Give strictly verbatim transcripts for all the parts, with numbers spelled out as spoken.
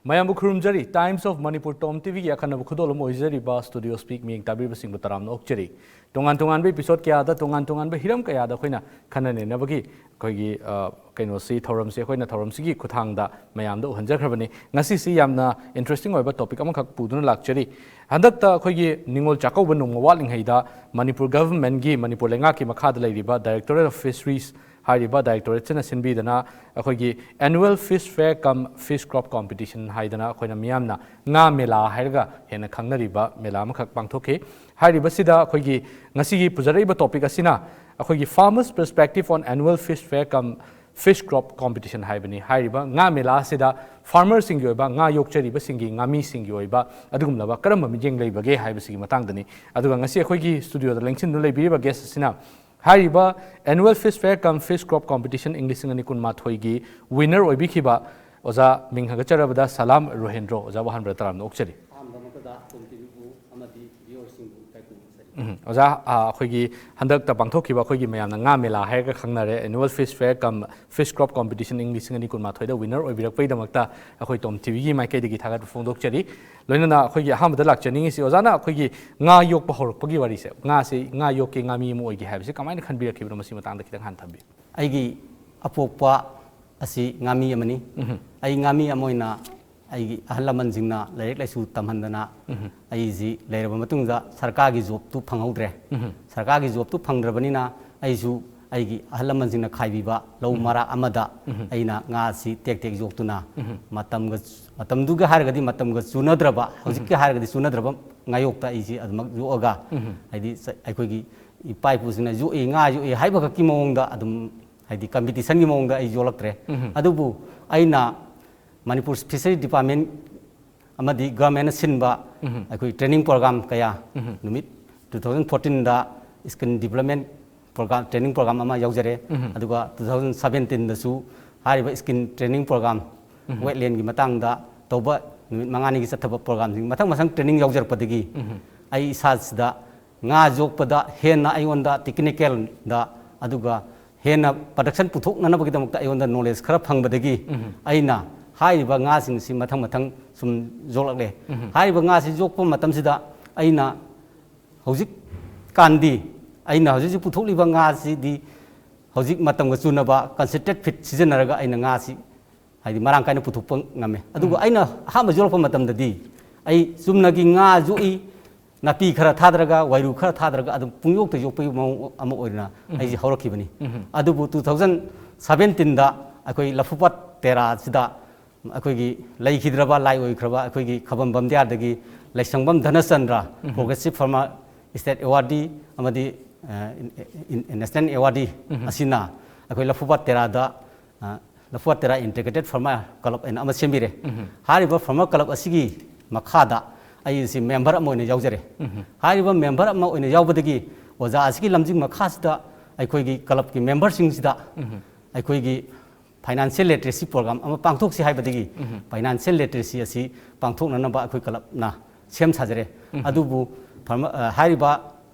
ꯃꯌꯥꯝꯕꯨ ꯈꯨꯔꯨꯝꯖꯔꯤ꯫ Times of Manipur Tom ꯇꯤꯚꯤꯒꯤ ꯑꯈꯟꯅꯕ ꯈꯨꯗꯣꯜ ꯑꯃ ꯑꯣꯏꯖꯔꯤꯕ Studio Speak ꯃꯤꯌꯦꯡ ꯇꯥꯕꯤꯕꯁꯤꯡꯕꯨ ꯇꯔꯥꯝꯅ ꯑꯣꯛꯆꯔꯤ꯫ ꯇꯣꯉꯥꯟ ꯇꯣꯉꯥꯟꯕ episode ꯀꯌꯥꯗ ꯇꯣꯉꯥꯟ ꯇꯣꯉꯥꯟꯕ ꯍꯤꯔꯝ ꯀꯌꯥꯗ ꯑꯩꯈꯣꯏꯅ ꯈꯟꯅ ꯅꯩꯅꯕꯒꯤ ꯑꯩꯈꯣꯏꯒꯤ, ꯑ, ꯀꯩꯅꯣꯁꯤ, ꯊꯧꯔꯝꯁꯤ ꯑꯩꯈꯣꯏꯅ ꯊꯧꯔꯝꯁꯤꯒꯤ ꯈꯨꯠꯊꯥꯡꯗ ꯃꯌꯥꯝꯗ ꯎꯍꯟꯖꯈ꯭ꯔꯕꯅꯤ꯫ ꯉꯁꯤꯁꯤ ꯌꯥꯝꯅ interesting ꯑꯣꯏꯕ topic ꯑꯃꯈꯛ ꯄꯨꯗꯨꯅ ꯂꯥꯛꯆꯔꯤ꯫ ꯍꯟꯗꯛꯇ ꯑꯩꯈꯣꯏꯒꯤ ꯅꯤꯉꯣꯜ ꯆꯥꯛꯀꯧꯕ ꯅꯣꯡꯃ ꯋꯥꯠꯂꯤꯉꯩꯗ ꯃꯅꯤꯄꯨꯔ governmentꯀꯤ, ꯃꯅꯤꯄꯨꯔ ꯂꯩꯉꯥꯛꯀꯤ ꯃꯈꯥꯗ ꯂꯩꯔꯤꯕ Directorate of Fisheries ꯍꯥꯏꯔꯤꯕ directorateꯁꯤꯅ ꯁꯤꯟꯕꯤꯗꯅ ꯑꯩꯈꯣꯏꯒꯤ annual fish fair cum fish crop competition ꯍꯥꯏꯗꯅ ꯑꯩꯈꯣꯏꯅ ꯃꯤꯌꯥꯝꯅ ꯉꯥ ꯃꯦꯂꯥ ꯍꯥꯏꯔꯒ ꯍꯦꯟꯅ ꯈꯪꯅꯔꯤꯕ ꯃꯦꯂꯥ ꯑꯃꯈꯛ ꯄꯥꯡꯊꯣꯛꯈꯤ꯫ ꯍꯥꯏꯔꯤꯕꯁꯤꯗ ꯑꯩꯈꯣꯏꯒꯤ ꯉꯁꯤꯒꯤ ꯄꯨꯖꯔꯛꯏꯕ topic ꯑꯁꯤꯅ ꯑꯩꯈꯣꯏꯒꯤ Farmers' Perspective on Annual Fish Fair cum Fish Crop Competition ꯍꯥꯏꯕꯅꯤ꯫ ꯍꯥꯏꯔꯤꯕ ꯉꯥ ꯃꯦꯂꯥ ꯑꯁꯤꯗ farmerꯁꯤꯡꯒꯤ ꯑꯣꯏꯕ, ꯉꯥ ꯌꯣꯛꯆꯔꯤꯕꯁꯤꯡꯒꯤ, ꯉꯥꯃꯤꯁꯤꯡꯒꯤ ꯑꯣꯏꯕ ꯑꯗꯨꯒꯨꯝꯂꯕ ꯀꯔꯝꯕ ꯃꯤꯠꯌꯦꯡ ꯂꯩꯕꯒꯦ ꯍꯥꯏꯕꯁꯤꯒꯤ ꯃꯇꯥꯡꯗꯅꯤ꯫ ꯑꯗꯨꯒ ꯉꯁꯤ ꯑꯩꯈꯣꯏꯒꯤ studioꯗ ꯂꯦꯡꯁꯤꯟꯗꯨꯅ ꯂꯩꯕꯤꯔꯤꯕ guest ꯑꯁꯤꯅ ꯍꯥꯏꯔꯤꯕ annual fish fair cum fish crop competition ꯏꯪ ꯂꯤꯁꯤꯡ ꯑꯅꯤ ꯀꯨꯟꯃꯥꯊꯣꯏꯒꯤ winner ꯑꯣꯏꯕꯤꯈꯤꯕ ꯑꯣꯖꯥ ꯃꯤꯡ ꯍꯥꯏꯒꯠꯆꯔꯕꯗ ꯁꯂꯥꯝ ꯔꯣꯍꯦꯟꯗ꯭ꯔꯣ꯫ ꯑꯣꯖꯥꯕꯨ ꯑꯍꯥꯟꯕꯗ ꯇꯔꯥꯝꯅ ꯑꯣꯛꯆꯔꯤ꯫ ꯑꯍꯥꯟꯕꯃꯛꯇꯗ ꯇꯣꯝ ꯇꯤꯚꯤꯕꯨ ꯑꯃꯗꯤ viewerꯁꯤꯡꯕꯨ ꯏꯀꯥꯏ ꯈꯨꯝꯅꯕ ꯖꯔꯤ꯫ ꯎꯝ, ꯑꯣꯖꯥ, ꯑ, ꯑꯩꯈꯣꯏꯒꯤ ꯍꯟꯗꯛꯇ ꯄꯥꯡꯊꯣꯛꯈꯤꯕ ꯑꯩꯈꯣꯏꯒꯤ ꯃꯌꯥꯝꯅ ꯉꯥ ꯃꯦꯂꯥ ꯍꯥꯏꯔꯒ ꯈꯪꯅꯔꯦ, annual fish fair cum fish crop competition ꯏꯪ ꯂꯤꯁꯤꯡ ꯑꯅꯤ ꯀꯨꯟꯃꯥꯊꯣꯏꯗ winner ꯑꯣꯏꯕꯤꯔꯛꯄꯒꯤꯗꯃꯛꯇ ꯑꯩꯈꯣꯏ ꯇꯣꯝ ꯇꯤꯚꯤꯒꯤ ꯃꯥꯏꯀꯩꯗꯒꯤ ꯊꯥꯒꯠꯄ ꯐꯣꯡꯗꯣꯛꯆꯔꯤ꯫ ꯂꯣꯏꯅꯅ ꯑꯩꯈꯣꯏꯒꯤ ꯑꯍꯥꯟꯕꯗ ꯂꯥꯛꯆꯅꯤꯡꯉꯤꯁꯤ, ꯑꯣꯖꯥꯅ ꯑꯩꯈꯣꯏꯒꯤ ꯉꯥ ꯌꯣꯛꯄ ꯍꯧꯔꯛꯄꯒꯤ ꯋꯥꯔꯤꯁꯦ, ꯉꯥꯁꯤ, ꯉꯥ ꯌꯣꯛꯀꯦ, ꯉꯥꯃꯤ ꯑꯃ ꯑꯣꯏꯒꯦ ꯍꯥꯏꯕꯁꯤ ꯀꯃꯥꯏꯅ ꯈꯟꯕꯤꯔꯛꯈꯤꯕꯅꯣ, ꯃꯁꯤ ꯃꯇꯥꯡꯗ ꯈꯤꯇꯪ ꯍꯥꯟꯅ ꯊꯝꯕꯤꯌꯨ꯫ ꯑꯩꯒꯤ ꯑꯄꯣꯛꯄ ꯑꯁꯤ ꯉꯥꯃꯤ ꯑꯃꯅꯤ꯫ ꯎꯝ꯫ ꯑꯩ ꯉꯥꯃꯤ ꯑꯃ ꯑꯣꯏꯅ ꯑꯩꯒꯤ ꯑꯍꯜ ꯂꯃꯟꯁꯤꯡꯅ ꯂꯥꯏꯔꯤꯛ ꯂꯥꯏꯁꯨ ꯇꯝꯍꯟꯗꯅ ꯎꯝ꯫ ꯑꯩꯁꯤ ꯂꯩꯔꯕ ꯃꯇꯨꯡꯗ ꯁꯔꯀꯥꯔꯒꯤ jobꯇꯨ ꯐꯪꯍꯧꯗ꯭ꯔꯦ꯫ ꯎꯝ꯫ ꯁꯔꯀꯥꯔꯒꯤ jobꯇꯨ ꯐꯪꯗ꯭ꯔꯕꯅꯤꯅ ꯑꯩꯁꯨ ꯑꯩꯒꯤ ꯑꯍꯜ ꯂꯃꯟꯁꯤꯡꯅ ꯈꯥꯏꯕꯤꯕ ꯂꯧ ꯎꯝ꯫ ꯃꯔꯥꯛ ꯑꯃꯗ ꯎꯝ꯫ ꯑꯩꯅ ꯉꯥꯁꯤ ꯇꯦꯛ ꯇꯦꯛ ꯌꯣꯛꯇꯨꯅ ꯎꯝ꯫ ꯃꯇꯝꯒ, ꯃꯇꯝꯗꯨꯒ ꯍꯥꯏꯔꯒꯗꯤ ꯃꯇꯝꯒ ꯆꯨꯅꯗ꯭ꯔꯕ, ꯍꯧꯖꯤꯛꯀꯤ ꯎꯝ꯫ ꯍꯥꯏꯔꯒꯗꯤ ꯆꯨꯅꯗ꯭ꯔꯕ ꯉꯥꯌꯣꯛꯇ ꯑꯩꯁꯤ ꯑꯗꯨꯃꯛ ꯌꯣꯛꯑꯒ ꯎꯝ꯫ ꯍꯥꯏꯗꯤ ꯆ-, ꯑꯩꯈꯣꯏꯒꯤ ꯏꯄꯥ ꯏꯄꯨꯁꯤꯡꯅ ꯌꯣꯛꯏ, ꯉꯥ ꯌꯣꯛꯏ ꯍꯥꯏꯕ ꯈꯛꯀꯤ ꯃꯑꯣꯡꯗ ꯑꯗꯨꯝ, ꯍꯥꯏꯗꯤ competitionꯒꯤ ꯃꯑꯣꯡꯗ ꯑꯩ ꯌꯣꯛꯂꯛꯇ꯭ꯔꯦ꯫ ꯎꯝ꯫ ꯑꯗꯨꯕꯨ ꯑꯩꯅ ꯃꯅꯤꯄꯨꯔ Fishery Department ꯑꯃꯗꯤ governmentꯅ ꯁꯤꯟꯕ ꯎꯝ꯫ ꯑꯩꯈꯣꯏ training program ꯀꯌꯥ ꯎꯝ꯫ ꯅꯨꯃꯤꯠ two thousand fourteenꯗ skill development program, training program ꯑꯃ ꯌꯥꯎꯖꯔꯦ꯫ ꯎꯝ꯫ ꯑꯗꯨꯒ two thousand seventeenꯗꯁꯨ ꯍꯥꯏꯔꯤꯕ skill training program, ꯎꯝ꯫ Wetlandꯒꯤ ꯃꯇꯥꯡꯗ ꯇꯧꯕ ꯅꯨꯃꯤꯠ ꯃꯉꯥꯅꯤꯒꯤ ꯆꯠꯊꯕ programꯁꯤꯡ ꯃꯊꯪ ꯃꯊꯪ training ꯌꯥꯎꯖꯔꯛꯄꯗꯒꯤ ꯎꯝ꯫ ꯑꯩ ꯏꯁꯥꯁꯤꯗ ꯉꯥ ꯌꯣꯛꯄꯗ ꯍꯦꯟꯅ ꯑꯩꯉꯣꯟꯗ technicalꯗ, ꯑꯗꯨꯒ ꯍꯦꯟꯅ production ꯄꯨꯊꯣꯛꯅꯅꯕꯒꯤꯗꯃꯛꯇ ꯑꯩꯉꯣꯟꯗ knowledge ꯈꯔ ꯐꯪꯕꯗꯒꯤ ꯎꯝ꯫ ꯑꯩꯅ ꯍꯥꯏꯔꯤꯕ ꯉꯥꯁꯤꯡꯁꯤ ꯃꯊꯪ ꯃꯊꯪ ꯁꯨꯝ ꯌꯣꯛꯂꯛꯂꯦ꯫ ꯍꯥꯏꯔꯤꯕ ꯉꯥꯁꯤ ꯌꯣꯛꯄ ꯃꯇꯝꯁꯤꯗ ꯑꯩꯅ ꯍꯧꯖꯤꯛꯀꯥꯟꯗꯤ, ꯑꯩꯅ ꯍꯧꯖꯤꯛ ꯍꯧꯖꯤꯛ ꯄꯨꯊꯣꯛꯂꯤꯕ ꯉꯥꯁꯤꯗꯤ ꯍꯧꯖꯤꯛ ꯃꯇꯝꯒ ꯆꯨꯅꯕ concentrate feed ꯁꯤꯖꯤꯟꯅꯔꯒ ꯑꯩꯅ ꯉꯥꯁꯤ, ꯍꯥꯏꯗꯤ, ꯃꯔꯥꯡ ꯀꯥꯏꯅ ꯄꯨꯊꯣꯛꯄ ꯉꯝꯃꯦ꯫ ꯑꯗꯨꯒ ꯑꯩꯅ ꯑꯍꯥꯟꯕ ꯌꯣꯛꯂꯛꯄ ꯃꯇꯝꯗꯗꯤ ꯑꯩ ꯆꯨꯝꯅꯒꯤ ꯉꯥ ꯌꯣꯛꯏ, ꯅꯥꯄꯤ ꯈꯔ ꯊꯥꯗꯔꯒ, ꯋꯥꯏꯔꯨ ꯈꯔ ꯊꯥꯗꯔꯒ ꯑꯗꯨꯝ ꯄꯨꯡꯌꯣꯛꯇ ꯌꯣꯛꯄꯒꯤ ꯃꯑꯣꯡ ꯑꯃ ꯑꯣꯏꯅ ꯑꯩꯁꯦ ꯍꯧꯔꯛꯈꯤꯕꯅꯤ꯫ ꯑꯗꯨꯕꯨ two thousand seventeen ꯗ ꯑꯩꯈꯣꯏ ꯂꯐꯨꯄꯥꯠ ꯇꯦꯔꯥꯁꯤꯗ ꯑꯩꯈꯣꯏꯒꯤ ꯂꯩꯈꯤꯗ꯭ꯔꯕ, ꯂꯥꯏ ꯑꯣꯏꯈ꯭ꯔꯕ ꯑꯩꯈꯣꯏꯒꯤ ꯈꯕꯝ ꯕꯝꯗꯤꯌꯥꯔꯗꯒꯤ ꯂꯩꯁꯪꯕꯝ ꯙꯅꯆꯟꯗ꯭ꯔ, Progressive Farmer State Awardee ꯑꯃꯗꯤ, ꯑ, ꯏꯟ-, ꯏꯟ-, National Awardee ꯑꯁꯤꯅ ꯑꯩꯈꯣꯏ ꯂꯐꯨꯄꯥꯠ ꯇꯦꯔꯥꯗ, ꯑ, ꯂꯐꯨꯄꯥꯠ ꯇꯦꯔꯥ Integrated Farmer Club ꯍꯥꯏꯅ ꯑꯃ ꯁꯦꯝꯕꯤꯔꯦ꯫ ꯍꯥꯏꯔꯤꯕ farmer club ꯑꯁꯤꯒꯤ ꯃꯈꯥꯗ ꯑꯩꯁꯤ member ꯑꯃ ꯑꯣꯏꯅ ꯌꯥꯎꯖꯔꯦ꯫ ꯍꯥꯏꯔꯤꯕ member ꯑꯃ ꯑꯣꯏꯅ ꯌꯥꯎꯕꯗꯒꯤ ꯑꯣꯖꯥ ꯑꯁꯤꯒꯤ ꯂꯝꯖꯤꯡ ꯃꯈꯥꯁꯤꯗ ꯑꯩꯈꯣꯏꯒꯤ clubꯀꯤ memberꯁꯤꯡꯁꯤꯗ ꯑꯩꯈꯣꯏꯒꯤ financial literacy program ꯑꯃ ꯄꯥꯡꯊꯣꯛꯁꯤ ꯍꯥꯏꯕꯗꯒꯤ financial literacy ꯑꯁꯤ ꯄꯥꯡꯊꯣꯛꯅꯅꯕ ꯑꯩꯈꯣꯏ clubꯅ ꯁꯦꯝ ꯁꯥꯖꯔꯦ꯫ ꯑꯗꯨꯕꯨ farmer-, ꯑ, ꯍꯥꯏꯔꯤꯕ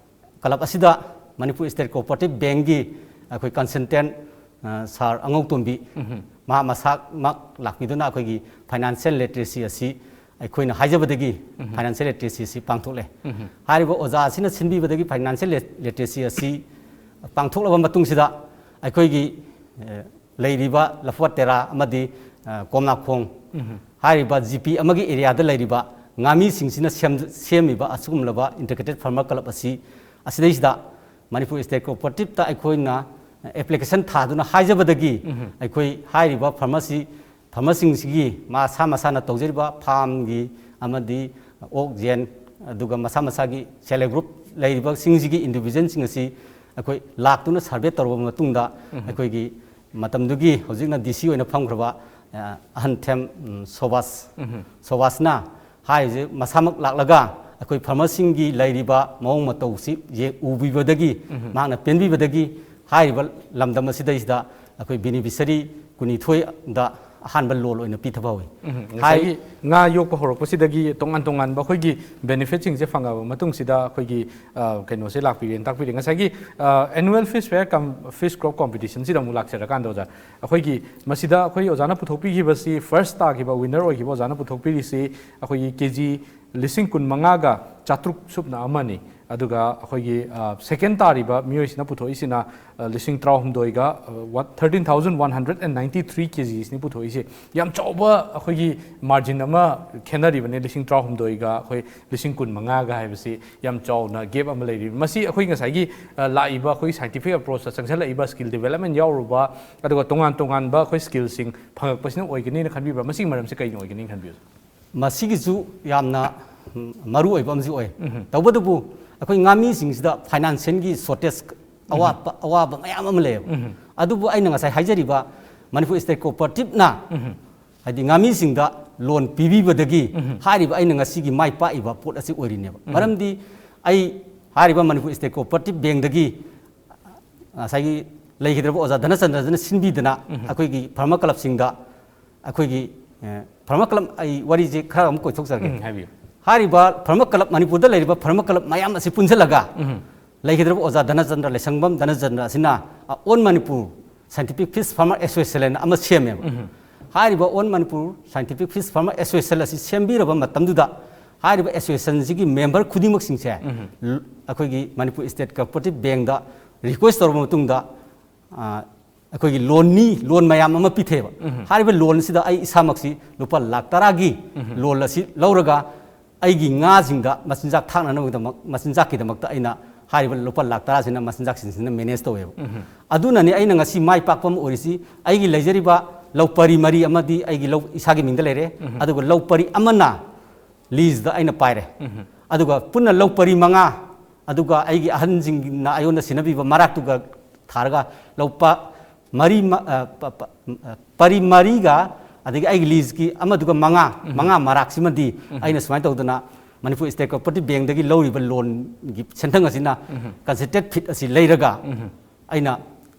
club ꯑꯁꯤꯗ ꯃꯅꯤꯄꯨꯔ State Cooperative Bankꯀꯤ ꯑꯩꯈꯣꯏ consultant, ꯑ, sir ꯑꯉꯧꯇꯣꯝꯕꯤ, ꯃꯍꯥꯛ ꯃꯁꯥꯃꯛ ꯂꯥꯛꯄꯤꯗꯨꯅ ꯑꯩꯈꯣꯏꯒꯤ financial literacy ꯑꯁꯤ ꯑꯩꯈꯣꯏꯅ ꯍꯥꯏꯖꯕꯗꯒꯤ financial literacy ꯑꯁꯤ ꯄꯥꯡꯊꯣꯛꯂꯦ꯫ ꯍꯥꯏꯔꯤꯕ ꯑꯣꯖꯥ ꯑꯁꯤꯅ ꯁꯤꯟꯕꯤꯕꯗꯒꯤ financial lit-, literacy ꯑꯁꯤ ꯄꯥꯡꯊꯣꯛꯂꯕ ꯃꯇꯨꯡꯁꯤꯗ ꯑꯩꯈꯣꯏꯒꯤ, ꯑ, ꯂꯩꯔꯤꯕ ꯂꯐꯨꯄꯥꯠ ꯇꯦꯔꯥ ꯑꯃꯗꯤ, ꯑ, ꯀꯣꯝꯂꯥꯈꯣꯡ ꯍꯥꯏꯔꯤꯕ ꯖꯤ ꯄꯤ ꯑꯃꯒꯤ areaꯗ ꯂꯩꯔꯤꯕ ꯉꯥꯃꯤꯁꯤꯡꯁꯤꯅ ꯁꯦꯝ-, ꯁꯦꯝꯃꯤꯕ ꯑꯁꯤꯒꯨꯝꯂꯕ Integrated Farmer Club ꯑꯁꯤ, ꯑꯁꯤꯗꯩꯁꯤꯗ ꯃꯅꯤꯄꯨꯔ State Cooperativeꯇ ꯑꯩꯈꯣꯏꯅ application ꯊꯥꯗꯨꯅ ꯍꯥꯏꯖꯕꯗꯒꯤ ꯑꯩꯈꯣꯏ ꯍꯥꯏꯔꯤꯕ farmerꯁꯤ, farmerꯁꯤꯡꯁꯤꯒꯤ ꯃꯁꯥ ꯃꯁꯥꯅ ꯇꯧꯖꯔꯤꯕ farmꯒꯤ ꯑꯃꯗꯤ ꯑꯣꯛ, ꯌꯦꯟ, ꯑꯗꯨꯒ ꯃꯁꯥ ꯃꯁꯥꯒꯤ self help group ꯂꯩꯔꯤꯕꯁꯤꯡꯁꯤꯒꯤ individualꯁꯤꯡ ꯑꯁꯤ ꯑꯩꯈꯣꯏ ꯂꯥꯛꯇꯨꯅ survey ꯇꯧꯔꯕ ꯃꯇꯨꯡꯗ ꯑꯩꯈꯣꯏꯒꯤ ꯃꯇꯝꯗꯨꯒꯤ ꯍꯧꯖꯤꯛꯅ ꯗꯤ ꯁꯤ ꯑꯣꯏꯅ ꯐꯝꯈ꯭ꯔꯕ, ꯑ, ꯑꯍꯟꯊꯦꯝ, ꯎꯝ, ꯁꯣꯕꯥꯁ, ꯁꯣꯕꯥꯁꯅ ꯍꯥꯏꯔꯤꯁꯦ ꯃꯁꯥꯃꯛ ꯂꯥꯛꯂꯒ ꯑꯩꯈꯣꯏ farmerꯁꯤꯡꯒꯤ ꯂꯩꯔꯤꯕ ꯃꯑꯣꯡ ꯃꯇꯧꯁꯤ ꯌꯦ-, ꯎꯕꯤꯕꯗꯒꯤ, ꯃꯍꯥꯛꯅ ꯄꯦꯟꯕꯤꯕꯗꯒꯤ ꯍꯥꯏꯔꯤꯕ ꯂꯝꯗꯝ ꯑꯁꯤꯗꯩꯁꯤꯗ ꯑꯩꯈꯣꯏ beneficiary ꯀꯨꯟꯅꯤꯊꯣꯏꯗ ꯑꯍꯥꯟꯕ ꯂꯣꯟ ꯑꯣꯏꯅ ꯄꯤꯊꯕ ꯍꯧꯋꯤ꯫ ꯎꯝ, ꯉꯁꯥꯏꯒꯤ ꯉꯥ ꯌꯣꯛꯄ ꯍꯧꯔꯛꯄꯁꯤꯗꯒꯤ ꯇꯣꯉꯥꯟ ꯇꯣꯉꯥꯟꯕ ꯑꯩꯈꯣꯏꯒꯤ ꯕꯦꯅꯤꯐꯤꯠꯁꯤꯡꯁꯦ ꯐꯪꯉꯕ ꯃꯇꯨꯡꯁꯤꯗ ꯑꯩꯈꯣꯏꯒꯤ ꯑ, ꯀꯩꯅꯣꯁꯦ ꯂꯥꯛꯄꯤꯔꯦꯅ ꯇꯥꯛꯄꯤꯔꯦ꯫ ꯉꯁꯥꯏꯒꯤ ꯑꯦꯅꯨꯋꯦꯜ ꯐꯤꯁ ꯐꯦꯌꯔ ꯀꯝ ꯐꯤꯁ ꯀ꯭ꯔꯣꯞ ꯀꯣꯝꯄꯤꯇꯤꯁꯟꯁꯤꯗ ꯑꯃꯨꯛ ꯂꯥꯛꯆꯔꯀꯥꯟꯗ ꯑꯣꯖꯥ, ꯑꯩꯈꯣꯏꯒꯤ ꯃꯁꯤꯗ ꯑꯩꯈꯣꯏ ꯑꯣꯖꯥꯅ ꯄꯨꯊꯣꯛꯄꯤꯈꯤꯕꯁꯤ, ꯐꯥꯔꯁ ꯇꯥꯈꯤꯕ, ꯋꯤꯟꯅꯔ ꯑꯣꯏꯈꯤꯕ ꯑꯣꯖꯥꯅ ꯄꯨꯊꯣꯛꯄꯤꯔꯤꯁꯤ ꯑꯩꯈꯣꯏꯒꯤ ꯀꯦ ꯖꯤ ꯂꯤꯁꯤꯡ ꯀꯨꯟ ꯃꯉꯥꯒ ꯆꯥꯇ꯭ꯔꯨꯛ ꯁꯨꯞꯅ ꯑꯃꯅꯤ꯫ ꯑꯗꯨꯒ ꯑꯩꯈꯣꯏꯒꯤ ꯁꯦꯀꯦꯟ ꯇꯥꯔꯤꯕ ꯃꯤꯑꯣꯏꯁꯤꯅ ꯄꯨꯊꯣꯛꯏꯁꯤꯅ ꯑ, ꯂꯤꯁꯤꯡ ꯇꯔꯥꯍꯨꯝꯗꯣꯏꯒ, ꯑ, ꯋꯥ-, thirteen thousand one hundred and ninety three ꯀꯦꯖꯤꯁꯅꯤ ꯄꯨꯊꯣꯛꯏꯁꯦ꯫ ꯌꯥꯝ ꯆꯥꯎꯕ ꯑꯩꯈꯣꯏꯒꯤ ꯃꯥꯔꯖꯤꯟ ꯑꯃ ꯈꯦꯠꯅꯔꯤꯕꯅꯦ, ꯂꯤꯁꯤꯡ ꯇꯔꯥꯍꯨꯝꯗꯣꯏꯒ ꯑꯩꯈꯣꯏ ꯂꯤꯁꯤꯡ ꯀꯨꯟ ꯃꯉꯥꯒ ꯍꯥꯏꯕꯁꯤ ꯌꯥꯝ ꯆꯥꯎꯅ ꯒꯦꯞ ꯑꯃ ꯂꯩꯔꯤꯕ꯫ ꯃꯁꯤ ꯑꯩꯈꯣꯏ ꯉꯁꯥꯏꯒꯤ, ꯑ, ꯂꯥꯛꯏꯕ ꯑꯩꯈꯣꯏ ꯁꯥꯏꯟꯇꯤꯐꯤꯛ ꯑꯦꯄ꯭ꯔꯣꯆꯇ ꯆꯪꯁꯤꯜꯂꯛꯏꯕ ꯁ꯭ꯀꯤꯜ ꯗꯤꯕꯦꯂꯞꯃꯦꯟ ꯌꯥꯎꯔꯨꯕ, ꯑꯗꯨꯒ ꯇꯣꯉꯥꯟ ꯇꯣꯉꯥꯟꯕ ꯑꯩꯈꯣꯏ ꯁ꯭ꯀꯤꯜꯁꯤꯡ ꯐꯪꯉꯛꯄꯁꯤꯅ ꯑꯣꯏꯒꯅꯤꯅ ꯈꯟꯕꯤꯕ꯭ꯔꯥ? ꯃꯁꯤꯒꯤ ꯃꯔꯝꯁꯤ ꯀꯩꯅ ꯑꯣꯏꯒꯅꯤ ꯈꯟꯕꯤꯕ꯭ꯔꯥ? ꯃꯁꯤꯒꯤꯁꯨ ꯌꯥꯝꯅ ꯃꯔꯨ ꯑꯣꯏꯕ ꯑꯃꯁꯨ ꯑꯣꯏ꯫ ꯇꯧꯕꯇꯕꯨ ꯑꯩꯈꯣꯏ ꯉꯥꯃꯤꯁꯤꯡꯁꯤꯗ ꯐꯥꯏꯅꯥꯟꯁꯤꯌꯦꯜꯒꯤ ꯁꯣꯔꯇꯦꯖ, ꯑꯋꯥꯠꯄ, ꯑꯋꯥꯕ ꯃꯌꯥꯝ ꯑꯃ ꯂꯩꯌꯦꯕ꯫ ꯑꯗꯨꯕꯨ ꯑꯩꯅ ꯉꯁꯥꯏ ꯍꯥꯏꯖꯔꯤꯕ ꯃꯅꯤꯄꯨꯔ ꯁ꯭ꯇꯦꯠ ꯀꯣꯑꯣꯄꯔꯦꯇꯤꯞꯅ ꯍꯥꯏꯗꯤ ꯉꯥꯃꯤꯁꯤꯡꯗ ꯂꯣꯟ ꯄꯤꯕꯤꯕꯗꯒꯤ ꯍꯥꯏꯔꯤꯕ ꯑꯩꯅ ꯉꯁꯤꯒꯤ ꯃꯥꯏ ꯄꯥꯛꯏꯕ ꯄꯣꯠ ꯑꯁꯤ ꯑꯣꯏꯔꯤꯅꯦꯕ꯫ ꯃꯔꯝꯗꯤ ꯑꯩ ꯍꯥꯏꯔꯤꯕ ꯃꯅꯤꯄꯨꯔ ꯁ꯭ꯇꯦꯠ ꯀꯣꯑꯣꯄꯔꯦꯇꯤꯞ ꯕꯦꯡꯗꯒꯤ ꯉꯁꯥꯏꯒꯤ ꯂꯩꯈꯤꯗ꯭ꯔꯕ ꯑꯣꯖꯥ ꯙꯅꯆꯟꯗ꯭ꯔꯗꯨꯅ ꯁꯤꯟꯕꯤꯗꯅ ꯑꯩꯈꯣꯏꯒꯤ ꯐꯥꯔꯃꯔ ꯀ꯭ꯂꯕꯁꯤꯡꯗ ꯑꯩꯈꯣꯏꯒꯤ, ꯑꯦ, ꯐꯥꯔꯃꯔ ꯀ꯭ꯂꯕ, ꯑꯩ ꯋꯥꯔꯤꯁꯦ ꯈꯔ ꯑꯃꯨꯛ ꯀꯣꯏꯊꯣꯛꯆꯔꯒꯦ꯫ ꯎꯝ, ꯍꯥꯏꯕꯤꯌꯨ꯫ ꯍꯥꯏꯔꯤꯕ ꯐꯥꯔꯃꯔ ꯀ꯭ꯂꯕ, ꯃꯅꯤꯄꯨꯔꯗ ꯂꯩꯔꯤꯕ ꯐꯥꯔꯃꯔ ꯀ꯭ꯂꯕ ꯃꯌꯥꯝ ꯑꯁꯤ ꯄꯨꯟꯁꯤꯜꯂꯒ ꯂꯩꯈꯤꯗ꯭ꯔꯕ ꯑꯣꯖꯥ ꯙꯅꯆꯟꯗ꯭ꯔ, ꯂꯩꯁꯪꯕꯝ ꯙꯅꯆꯟꯗ꯭ꯔ ꯑꯁꯤꯅ, ꯑ, all Manipur scientific fish farmer association ꯍꯥꯏꯅ ꯑꯃ ꯁꯦꯝꯃꯦꯕ꯫ ꯍꯥꯏꯔꯤꯕ all Manipur scientific fish farmer association ꯑꯁꯤ ꯁꯦꯝꯕꯤꯔꯕ ꯃꯇꯝꯗꯨꯗ ꯍꯥꯏꯔꯤꯕ ꯑꯦꯁꯣꯁꯤꯌꯦꯁꯟꯁꯤꯒꯤ ꯃꯦꯝꯕꯔ ꯈꯨꯗꯤꯡꯃꯛꯁꯤꯡꯁꯦ ꯂ-, ꯑꯩꯈꯣꯏꯒꯤ ꯃꯅꯤꯄꯨꯔ ꯁ꯭ꯇꯦꯠ ꯀꯣꯑꯣꯄꯔꯦꯇꯤꯞ ꯕꯦꯡꯗ ꯔꯤꯀ꯭ꯋꯦꯁ ꯇꯧꯔꯕ ꯃꯇꯨꯡꯗ, ꯑ, ꯑꯩꯈꯣꯏꯒꯤ ꯂꯣꯟꯅꯤ, ꯂꯣꯟ ꯃꯌꯥꯝ ꯑꯃ ꯄꯤꯊꯩꯑꯕ꯫ ꯍꯥꯏꯔꯤꯕ ꯂꯣꯟꯁꯤꯗ ꯑꯩ ꯏꯁꯥꯃꯛꯁꯤ ꯂꯨꯄꯥ ꯂꯥꯈ ꯇꯔꯥꯒꯤ ꯂꯣꯟ ꯑꯁꯤ ꯂꯧꯔꯒ ꯑꯩꯒꯤ ꯉꯥꯁꯤꯡꯗ ꯃꯆꯤꯟꯖꯥꯛ ꯊꯥꯛꯅꯅꯕꯒꯤꯗꯃꯛ, ꯃꯆꯤꯟꯖꯥꯛꯀꯤꯗꯃꯛꯇ ꯑꯩꯅ ꯍꯥꯏꯔꯤꯕ ꯂꯨꯄꯥ ꯂꯥꯈ ꯇꯔꯥꯁꯤꯅ ꯃꯆꯤꯟꯖꯥꯛꯁꯤꯡꯁꯤꯅ ꯃꯦꯅꯦꯖ ꯇꯧꯋꯦꯕ꯫ ꯑꯗꯨꯅꯅꯤ ꯑꯩꯅ ꯉꯁꯤ ꯃꯥꯏ ꯄꯥꯛꯄ ꯑꯃ ꯑꯣꯏꯔꯤꯁꯤ꯫ ꯑꯩꯒꯤ ꯂꯩꯖꯔꯤꯕ ꯂꯧ ꯄꯔꯤ ꯃꯔꯤ ꯑꯃꯗꯤ ꯑꯩꯒꯤ ꯂꯧ ꯏꯁꯥꯒꯤ ꯃꯤꯡꯗ ꯂꯩꯔꯦ, ꯑꯗꯨꯒ ꯂꯧ ꯄꯔꯤ ꯑꯃꯅ ꯂꯤꯖꯇ ꯑꯩꯅ ꯄꯥꯏꯔꯦ꯫ ꯑꯗꯨꯒ ꯄꯨꯟꯅ ꯂꯧ ꯄꯔꯤ ꯃꯉꯥ, ꯑꯗꯨꯒ ꯑꯩꯒꯤ ꯑꯍꯟꯁꯤꯡꯅ ꯑꯩꯉꯣꯟꯗ ꯁꯤꯟꯅꯕꯤꯕ ꯃꯔꯥꯛꯇꯨꯒ ꯊꯥꯔꯒ ꯂꯧ ꯄ-, ꯃꯔꯤ ꯃ-, ꯑ, ꯄ-, ꯄ-, ꯑ, ꯄꯔꯤ ꯃꯔꯤꯒ, ꯑꯗꯒꯤ ꯑꯩꯒꯤ ꯂꯤꯖꯀꯤ ꯑꯃꯗꯨꯒ ꯃꯉꯥ, ꯃꯉꯥ ꯃꯔꯥꯛꯁꯤꯃꯗꯤ ꯑꯩꯅ ꯁꯨꯃꯥꯏꯅ ꯇꯧꯗꯅ ꯃꯅꯤꯄꯨꯔ ꯁ꯭ꯇꯦꯠ ꯀꯣꯑꯣꯄꯔꯦꯇꯤꯞ ꯕꯦꯡꯗꯒꯤ ꯂꯧꯔꯤꯕ ꯂꯣꯟꯒꯤ ꯁꯦꯟꯊꯪ ꯑꯁꯤꯅ ꯀꯟꯁꯦꯟꯇ꯭ꯔꯦꯠ ꯐꯤꯠ ꯑꯁꯤ ꯂꯩꯔꯒ ꯑꯩꯅ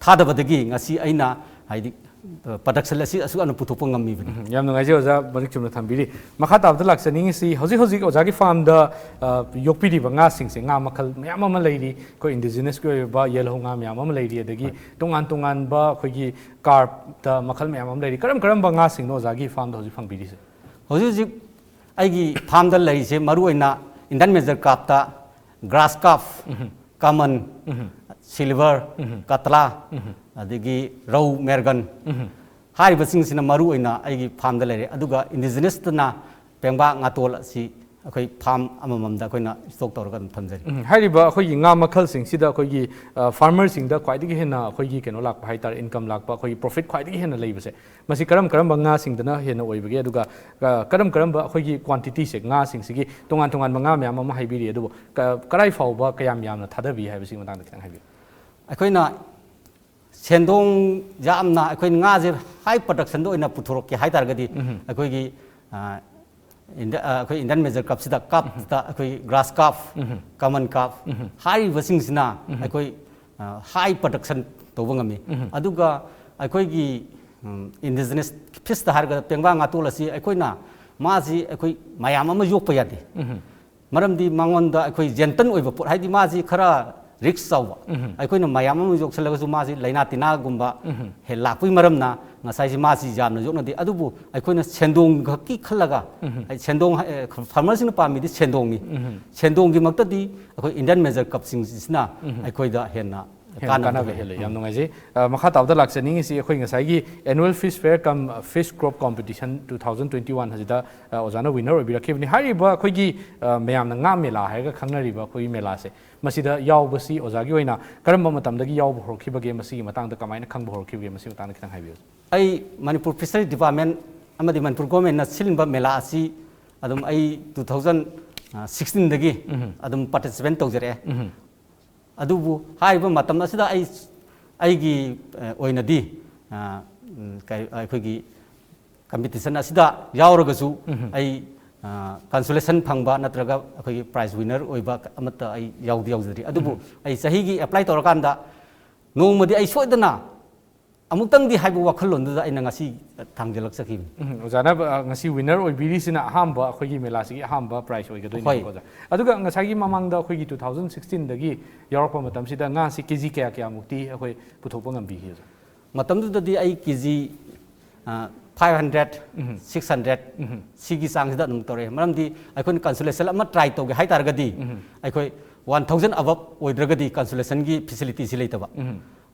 ꯊꯥꯗꯕꯗꯒꯤ ꯉꯁꯤ ꯑꯩꯅ, ꯍꯥꯏꯗꯤ, ꯄ꯭ꯔꯗꯛꯁꯟ ꯑꯁꯤ ꯑꯁꯨꯛ ꯌꯥꯝꯅ ꯄꯨꯊꯣꯛꯄ ꯉꯝꯃꯤꯕꯅꯤ꯫ ꯎꯝ, ꯌꯥꯝ ꯅꯨꯡꯉꯥꯏꯖꯩ ꯑꯣꯖꯥ, ꯃꯔꯤꯛ ꯆꯨꯝꯅ ꯊꯝꯕꯤꯔꯤ꯫ ꯃꯈꯥ ꯇꯥꯕꯗ ꯂꯥꯛꯆꯅꯤꯡꯉꯤꯁꯤ, ꯍꯧꯖꯤꯛ ꯍꯧꯖꯤꯛ ꯑꯣꯖꯥꯒꯤ ꯐꯥꯔꯝꯗ ꯑ, ꯌꯣꯛꯄꯤꯔꯤꯕ ꯉꯥꯁꯤꯡꯁꯦ, ꯉꯥ ꯃꯈꯜ ꯃꯌꯥꯝ ꯑꯃ ꯂꯩꯔꯤ, ꯑꯩꯈꯣꯏ ꯏꯟꯗꯤꯖꯤꯅꯁꯀꯤ ꯑꯣꯏꯕ ꯌꯦꯜꯍꯧ ꯉꯥ ꯃꯌꯥꯝ ꯑꯃ ꯂꯩꯔꯤ, ꯑꯗꯒꯤ ꯇꯣꯉꯥꯟ ꯇꯣꯉꯥꯟꯕ ꯑꯩꯈꯣꯏꯒꯤ ꯀꯥꯔꯞꯇ ꯃꯈꯜ ꯃꯌꯥꯝ ꯑꯃ ꯂꯩꯔꯤ꯫ ꯀꯔꯝ ꯀꯔꯝꯕ ꯉꯥꯁꯤꯡꯅꯣ ꯑꯣꯖꯥꯒꯤ ꯐꯥꯔꯝꯗ ꯍꯧꯖꯤꯛ ꯐꯪꯕꯤꯔꯤꯁꯦ? ꯍꯧꯖꯤꯛ ꯍꯧꯖꯤꯛ ꯑꯩꯒꯤ ꯐꯥꯔꯝꯗ ꯂꯩꯔꯤꯁꯦ ꯃꯔꯨꯑꯣꯏꯅ ꯏꯟꯗꯤꯌꯟ ꯃꯦꯖꯔ ꯀꯥꯔꯞꯇ ꯒ꯭ꯔꯥꯁ ꯀꯥꯔꯞ, ꯀꯃꯟ, ꯁꯤꯜꯚꯔ, ꯀꯇꯂꯥ, ꯑꯗꯒꯤ ꯔꯧ, ꯃꯦꯔꯒꯟ, ꯍꯥꯏꯔꯤꯕꯁꯤꯡꯁꯤꯅ ꯃꯔꯨꯑꯣꯏꯅ ꯑꯩꯒꯤ ꯐꯥꯔꯝꯗ ꯂꯩꯔꯦ꯫ ꯑꯗꯨꯒ ꯏꯟꯗꯤꯖꯤꯅꯁꯇꯅ ꯄꯦꯡꯕꯥ, ꯉꯥꯇꯣꯜ ꯑꯁꯤ ꯑꯩꯈꯣꯏ ꯐꯥꯔꯝ ꯑꯃꯃꯝꯗ ꯑꯩꯈꯣꯏꯅ ꯁ꯭ꯇꯣꯛ ꯇꯧꯔꯒ ꯑꯗꯨꯝ ꯊꯝꯖꯔꯤ꯫ ꯎꯝ, ꯍꯥꯏꯔꯤꯕ ꯑꯩꯈꯣꯏꯒꯤ ꯉꯥ ꯃꯈꯜꯁꯤꯡꯁꯤꯗ ꯑꯩꯈꯣꯏꯒꯤ, ꯑ, ꯐꯥꯔꯃꯔꯁꯤꯡꯗ ꯈ꯭ꯋꯥꯏꯗꯒꯤ ꯍꯦꯟꯅ ꯑꯩꯈꯣꯏꯒꯤ ꯀꯩꯅꯣ ꯂꯥꯛꯄ ꯍꯥꯏꯇꯥꯔꯦ, ꯏꯟꯀꯝ ꯂꯥꯛꯄ, ꯑꯩꯈꯣꯏꯒꯤ ꯄ꯭ꯔꯣꯐꯤꯠ ꯈ꯭ꯋꯥꯏꯗꯒꯤ ꯍꯦꯟꯅ ꯂꯩꯕꯁꯦ, ꯃꯁꯤ ꯀꯔꯝ ꯀꯔꯝꯕ ꯉꯥꯁꯤꯡꯗꯅ ꯍꯦꯟꯅ ꯑꯣꯏꯕꯒꯦ? ꯑꯗꯨꯒ, ꯑ, ꯀꯔꯝ ꯀꯔꯝꯕ ꯑꯩꯈꯣꯏꯒꯤ ꯀ꯭ꯋꯥꯟꯇꯤꯇꯤꯁꯦ, ꯉꯥꯁꯤꯡꯁꯤꯒꯤ ꯇꯣꯉꯥꯟ ꯇꯣꯉꯥꯟꯕ ꯉꯥ ꯃꯌꯥꯝ ꯑꯃ ꯍꯥꯏꯕꯤꯔꯤ, ꯑꯗꯨꯕꯨ ꯀ-, ꯀꯔꯥꯏ ꯐꯥꯎꯕ ꯀꯌꯥꯝ ꯌꯥꯝꯅ ꯊꯥꯗꯕꯤ ꯍꯥꯏꯕꯁꯤꯒꯤ ꯃꯇꯥꯡꯗ ꯈꯤꯇꯪ ꯍꯥꯏꯕꯤꯌꯨ꯫ ꯑꯩꯈꯣꯏꯅ ꯁꯦꯟꯗꯣꯡ ꯌꯥꯝꯅ, ꯑꯩꯈꯣꯏꯅ ꯉꯥꯁꯦ ꯍꯥꯏ ꯄ꯭ꯔꯗꯛꯁꯟꯗ ꯑꯣꯏꯅ ꯄꯨꯊꯣꯔꯛꯀꯦ ꯍꯥꯏ ꯇꯥꯔꯒꯗꯤ, ꯑꯩꯈꯣꯏꯒꯤ, ꯑ, ꯏꯟꯗ-, ꯑ, ꯑꯩꯈꯣꯏ ꯏꯟꯗꯤꯌꯟ ꯃꯦꯖꯔ ꯀꯥꯔꯞꯁꯤꯗ, ꯀꯥꯔꯞꯇ ꯑꯩꯈꯣꯏ ꯒ꯭ꯔꯥꯁ ꯀꯥꯔꯞ, ꯀꯃꯟ ꯀꯥꯔꯞ ꯍꯥꯏꯔꯤꯕꯁꯤꯡꯁꯤꯅ ꯑꯩꯈꯣꯏ, ꯑ, ꯍꯥꯏ ꯄ꯭ꯔꯗꯛꯁꯟ ꯇꯧꯕ ꯉꯝꯃꯤ꯫ ꯑꯗꯨꯒ ꯑꯩꯈꯣꯏꯒꯤ, ꯎꯝ, ꯏꯟꯗꯤꯖꯤꯅꯁ ꯐꯤꯁꯇ ꯍꯥꯏꯔꯒ ꯄꯦꯡꯕꯥ ꯉꯥꯇꯣꯜ ꯑꯁꯤ ꯑꯩꯈꯣꯏꯅ, ꯃꯥꯁꯤ ꯑꯩꯈꯣꯏ ꯃꯌꯥꯝ ꯑꯃ ꯌꯣꯛꯄ ꯌꯥꯗꯦ꯫ ꯃꯔꯝꯗꯤ ꯃꯉꯣꯟꯗ ꯑꯩꯈꯣꯏ ꯖꯦꯟꯇꯟ ꯑꯣꯏꯕ ꯄꯣꯠ, ꯍꯥꯏꯗꯤ ꯃꯥꯁꯤ ꯈꯔ ꯔꯤꯛꯁ ꯆꯥꯎꯕ, ꯑꯩꯈꯣꯏꯅ ꯃꯌꯥꯝ ꯑꯃ ꯌꯣꯛꯁꯜꯂꯒꯁꯨ ꯃꯥꯁꯤ ꯂꯥꯏꯅꯥ ꯇꯤꯟꯅꯥꯒꯨꯝꯕ ꯍꯦꯛ ꯂꯥꯛꯄꯒꯤ ꯃꯔꯝꯅ ꯉꯁꯥꯏꯁꯤ ꯃꯥꯁꯤ ꯌꯥꯝꯅ ꯌꯣꯛꯅꯗꯦ꯫ ꯑꯗꯨꯕꯨ ꯑꯩꯈꯣꯏꯅ ꯁꯦꯟꯗꯣꯡ ꯈꯛꯀꯤ ꯈꯜꯂꯒ, ꯍꯥꯏꯗꯤ ꯁꯦꯟꯗꯣꯡ, ꯑꯦ, ꯐꯥꯔꯃꯔꯁꯤꯡꯅ ꯄꯥꯝꯃꯤꯗꯤ ꯁꯦꯟꯗꯣꯡꯅꯤ꯫ ꯁꯦꯟꯗꯣꯡꯒꯤꯃꯛꯇꯗꯤ ꯑꯩꯈꯣꯏ ꯏꯟꯗꯤꯌꯟ ꯃꯦꯖꯔ ꯀꯥꯔꯞꯁꯤꯡꯁꯤꯅ ꯑꯩꯈꯣꯏꯗ ꯍꯦꯟꯅ ꯍꯦꯟꯅ ꯀꯥꯟꯅꯕ ꯀꯥꯟꯅꯕ ꯍꯦꯜꯂꯤ꯫ ꯍꯦꯜꯂꯦ꯫ ꯌꯥꯝ ꯅꯨꯡꯉꯥꯏꯖꯩ꯫ ꯑ, ꯃꯈꯥ ꯇꯥꯕꯗ ꯂꯥꯛꯆꯅꯤꯡꯉꯤꯁꯤ, ꯑꯩꯈꯣꯏ ꯉꯁꯥꯏꯒꯤ Annual Fish Fair cum Fish Crop Competition two thousand twenty-one ꯑꯁꯤꯗ, ꯑ, ꯑꯣꯖꯥꯅ ꯋꯤꯟꯅꯔ ꯑꯣꯏꯕꯤꯔꯛꯈꯤꯕꯅꯤ꯫ ꯍꯥꯏꯔꯤꯕ ꯑꯩꯈꯣꯏꯒꯤ, ꯑ, ꯃꯌꯥꯝꯅ ꯉꯥ ꯃꯦꯂꯥ ꯍꯥꯏꯔꯒ ꯈꯪꯅꯔꯤꯕ ꯑꯩꯈꯣꯏꯒꯤ ꯃꯦꯂꯥꯁꯦ, ꯃꯁꯤꯗ ꯌꯥꯎꯕꯁꯤ ꯑꯣꯖꯥꯒꯤ ꯑꯣꯏꯅ ꯀꯔꯝꯕ ꯃꯇꯝꯗꯒꯤ ꯌꯥꯎꯕ ꯍꯧꯔꯛꯈꯤꯕꯒꯦ? ꯃꯁꯤꯒꯤ ꯃꯇꯥꯡꯗ ꯀꯃꯥꯏꯅ ꯈꯪꯕ ꯍꯧꯔꯛꯈꯤꯕꯒꯦ? ꯃꯁꯤꯒꯤ ꯃꯇꯥꯡꯗ ꯈꯤꯇꯪ ꯍꯥꯏꯕꯤꯌꯨ꯫ ꯑꯩ ꯃꯅꯤꯄꯨꯔ ꯐꯤꯁꯔꯤ ꯗꯤꯄꯥꯔꯠꯃꯦꯟ ꯑꯃꯗꯤ ꯃꯅꯤꯄꯨꯔ ꯒꯣꯔꯃꯦꯟꯅ ꯁꯤꯟꯕ ꯃꯦꯂꯥ ꯑꯁꯤ ꯑꯗꯨꯝ ꯑꯩ two thousand sixteenꯗꯒꯤ ꯑꯗꯨꯝ ꯄꯥꯔꯇꯤꯁꯤꯄꯦꯠ ꯇꯧꯖꯔꯛꯑꯦ꯫ ꯑꯗꯨꯕꯨ ꯍꯥꯏꯔꯤꯕ ꯃꯇꯝ ꯑꯁꯤꯗ ꯑꯩ, ꯑꯩꯒꯤ, ꯑ, ꯑꯣꯏꯅꯗꯤ, ꯑ, ꯎꯝ, ꯀꯩ-, ꯑꯩꯈꯣꯏꯒꯤ ꯀꯝꯄꯤꯇꯤꯁꯟ ꯑꯁꯤꯗ ꯌꯥꯎꯔꯒꯁꯨ ꯑꯩ, ꯑ, ꯀꯟꯁꯣꯂꯦꯁꯟ ꯐꯪꯕ ꯅꯠꯇ꯭ꯔꯒ ꯑꯩꯈꯣꯏꯒꯤ ꯄ꯭ꯔꯥꯏꯖ ꯋꯤꯟꯅꯔ ꯑꯣꯏꯕ ꯑꯃꯠꯇ ꯑꯩ ꯌꯥꯎꯗꯤ ꯌꯥꯎꯖꯗ꯭ꯔꯤ꯫ ꯑꯗꯨꯕꯨ ꯑꯩ ꯆꯍꯤꯒꯤ ꯑꯦꯄ꯭ꯂꯥꯏ ꯇꯧꯔꯀꯥꯟꯗ ꯅꯣꯡꯃꯗꯤ ꯑꯩ ꯁꯣꯏꯗꯅ ꯑꯃꯨꯛꯇꯪꯗꯤ ꯍꯥꯏꯕ ꯋꯥꯈꯜꯂꯣꯟꯗꯨꯗ ꯑꯩꯅ ꯉꯁꯤ ꯊꯥꯡꯖꯜꯂꯛꯆꯈꯤꯕꯅꯤ꯫ ꯎꯝ, ꯑꯣꯖꯥꯅ ꯑ, ꯉꯁꯤ ꯋꯤꯟꯅꯔ ꯑꯣꯏꯕꯤꯔꯤꯁꯤꯅ ꯑꯍꯥꯟꯕ ꯑꯩꯈꯣꯏꯒꯤ ꯃꯦꯂꯥꯁꯤꯒꯤ ꯑꯍꯥꯟꯕ ꯄ꯭ꯔꯥꯏꯖ ꯑꯣꯏꯒꯗꯣꯏꯅꯦꯕꯀꯣ, ꯍꯣꯏ꯫ ꯑꯣꯖꯥ꯫ ꯑꯗꯨꯒ ꯉꯁꯥꯏꯒꯤ ꯃꯃꯥꯡꯗ ꯑꯩꯈꯣꯏꯒꯤ ꯇꯨ ꯊꯥꯎꯖꯟ ꯁꯤꯛꯁꯇꯤꯟꯗꯒꯤ ꯌꯥꯎꯔꯛꯄ ꯃꯇꯝꯁꯤꯗ ꯉꯥꯁꯤ ꯀꯦ ꯖꯤ ꯀꯌꯥ ꯀꯌꯥꯃꯨꯛꯇꯤ ꯑꯩꯈꯣꯏ ꯄꯨꯊꯣꯛꯄ ꯉꯝꯕꯤꯈꯤ, ꯑꯣꯖꯥ? ꯃꯇꯝꯗꯨꯗꯗꯤ ꯑꯩ K G five hundred, six hundred ꯁꯤꯒꯤ ꯆꯥꯡꯁꯤꯗ ꯑꯗꯨꯝ ꯇꯧꯔꯛꯑꯦ꯫ ꯃꯔꯝꯗꯤ ꯑꯩꯈꯣꯏꯅ ꯀꯟꯁꯣꯂꯦꯁꯟ ꯑꯃ ꯇ꯭ꯔꯥꯏ ꯇꯧꯒꯦ ꯍꯥꯏ ꯇꯥꯔꯒꯗꯤ ꯑꯩꯈꯣꯏ ꯋꯥꯟ ꯊꯥꯎꯖꯟ ꯑꯕꯞ ꯑꯣꯏꯗ꯭ꯔꯒꯗꯤ ꯀꯟꯁꯣꯂꯦꯁꯟꯒꯤ ꯐꯦꯁꯤꯂꯤꯇꯤꯁꯤ ꯂꯩꯇꯕ꯫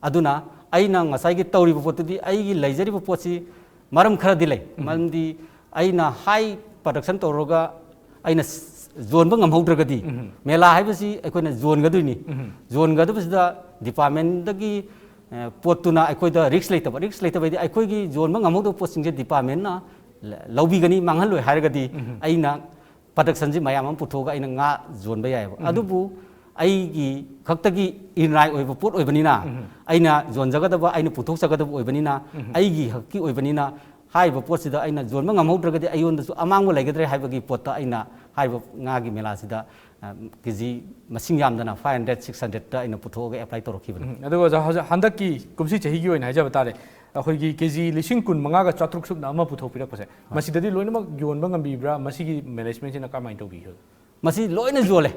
ꯑꯗꯨꯅ ꯑꯩꯅ ꯉꯁꯥꯏꯒꯤ ꯇꯧꯔꯤꯕ ꯄꯣꯠꯇꯨꯗꯤ ꯑꯩꯒꯤ ꯂꯩꯖꯔꯤꯕ ꯄꯣꯠꯁꯤ ꯃꯔꯝ ꯈꯔꯗꯤ ꯂꯩ꯫ ꯃꯔꯝꯗꯤ ꯑꯩꯅ ꯍꯥꯏ ꯄ꯭ꯔꯗꯛꯁꯟ ꯇꯧꯔꯒ ꯑꯩꯅ ꯌꯣꯟꯕ ꯉꯝꯍꯧꯗ꯭ꯔꯒꯗꯤ, ꯃꯦꯂꯥ ꯍꯥꯏꯕꯁꯤ ꯑꯩꯈꯣꯏꯅ ꯌꯣꯟꯒꯗꯣꯏꯅꯤ꯫ ꯌꯣꯟꯒꯗꯕꯁꯤꯗ ꯗꯤꯄꯥꯔꯠꯃꯦꯟꯗꯒꯤ ꯄꯣꯠꯇꯨꯅ ꯑꯩꯈꯣꯏꯗ ꯔꯤꯛꯁ ꯂꯩꯇꯕ꯫ ꯔꯤꯛꯁ ꯂꯩꯇꯕ ꯍꯥꯏꯗꯤ ꯑꯩꯈꯣꯏꯒꯤ ꯌꯣꯟꯕ ꯉꯝꯍꯧꯗꯕ ꯄꯣꯠꯁꯤꯡꯁꯦ ꯗꯤꯄꯥꯔꯠꯃꯦꯟꯅ ꯂꯧꯕꯤꯒꯅꯤ, ꯃꯥꯡꯍꯜꯂꯣꯏ ꯍꯥꯏꯔꯒꯗꯤ ꯑꯩꯅ ꯄ꯭ꯔꯗꯛꯁꯟꯁꯤ ꯃꯌꯥꯝ ꯑꯃ ꯄꯨꯊꯣꯛꯑꯒ ꯑꯩꯅ ꯉꯥ ꯌꯣꯟꯕ ꯌꯥꯏꯑꯕ꯫ ꯑꯗꯨꯕꯨ ꯑꯩꯒꯤ ꯈꯛꯇꯒꯤ ꯏꯟꯔꯥꯏ ꯑꯣꯏꯕ ꯄꯣꯠ ꯑꯣꯏꯕꯅꯤꯅ, ꯑꯩꯅ ꯌꯣꯟꯖꯒꯗꯕ, ꯑꯩꯅ ꯄꯨꯊꯣꯛꯆꯒꯗꯕ ꯑꯣꯏꯕꯅꯤꯅ, ꯑꯩꯒꯤ ꯈꯛꯀꯤ ꯑꯣꯏꯕꯅꯤꯅ, ꯍꯥꯏꯔꯤꯕ ꯄꯣꯠꯁꯤꯗ ꯑꯩꯅ ꯌꯣꯟꯕ ꯉꯝꯍꯧꯗ꯭ꯔꯒꯗꯤ ꯑꯩꯉꯣꯟꯗꯁꯨ ꯑꯃꯥꯡꯕ ꯂꯩꯒꯗ꯭ꯔꯦ ꯍꯥꯏꯕꯒꯤ ꯄꯣꯠꯇ ꯑꯩꯅ ꯍꯥꯏꯔꯤꯕ ꯉꯥꯒꯤ ꯃꯦꯂꯥꯁꯤꯗ ꯀꯦ ꯖꯤ ꯃꯁꯤꯡ ꯌꯥꯝꯗꯅ ꯐꯥꯏꯚ ꯍꯟꯗ꯭ꯔꯦꯠ, ꯁꯤꯛꯁ ꯍꯟꯗ꯭ꯔꯦꯠꯇ ꯑꯩꯅ ꯄꯨꯊꯣꯛꯑꯒ ꯑꯦꯄ꯭ꯂꯥꯏ ꯇꯧꯔꯛꯈꯤꯕꯅꯤ꯫ ꯎꯝ, ꯑꯗꯨꯒ ꯑꯣꯖꯥ, ꯍꯧꯖꯤꯛ ꯍꯟꯗꯛꯀꯤ ꯀꯨꯝꯁꯤ ꯆꯍꯤꯒꯤ ꯑꯣꯏꯅ ꯍꯥꯏꯖꯕ ꯇꯥꯔꯦ, ꯑꯩꯈꯣꯏꯒꯤ ꯀꯦ ꯖꯤ ꯂꯤꯁꯤꯡ ꯀꯨꯟ ꯃꯉꯥꯒ ꯆꯥꯇ꯭ꯔꯨꯛ ꯁꯨꯞꯅ ꯑꯃ ꯄꯨꯊꯣꯛꯄꯤꯔꯛꯄꯁꯦ, ꯃꯁꯤꯗꯗꯤ ꯂꯣꯏꯅꯃꯛ ꯌꯣꯟꯕ ꯉꯝꯕꯤꯕ꯭ꯔꯥ? ꯃꯁꯤꯒꯤ ꯃꯦꯅꯦꯖꯃꯦꯟꯁꯤꯅ ꯀꯔꯝꯍꯥꯏꯅ ꯇꯧꯕꯤꯒꯦ? ꯃꯁꯤ ꯂꯣꯏꯅ ꯌꯣꯜꯂꯦ꯫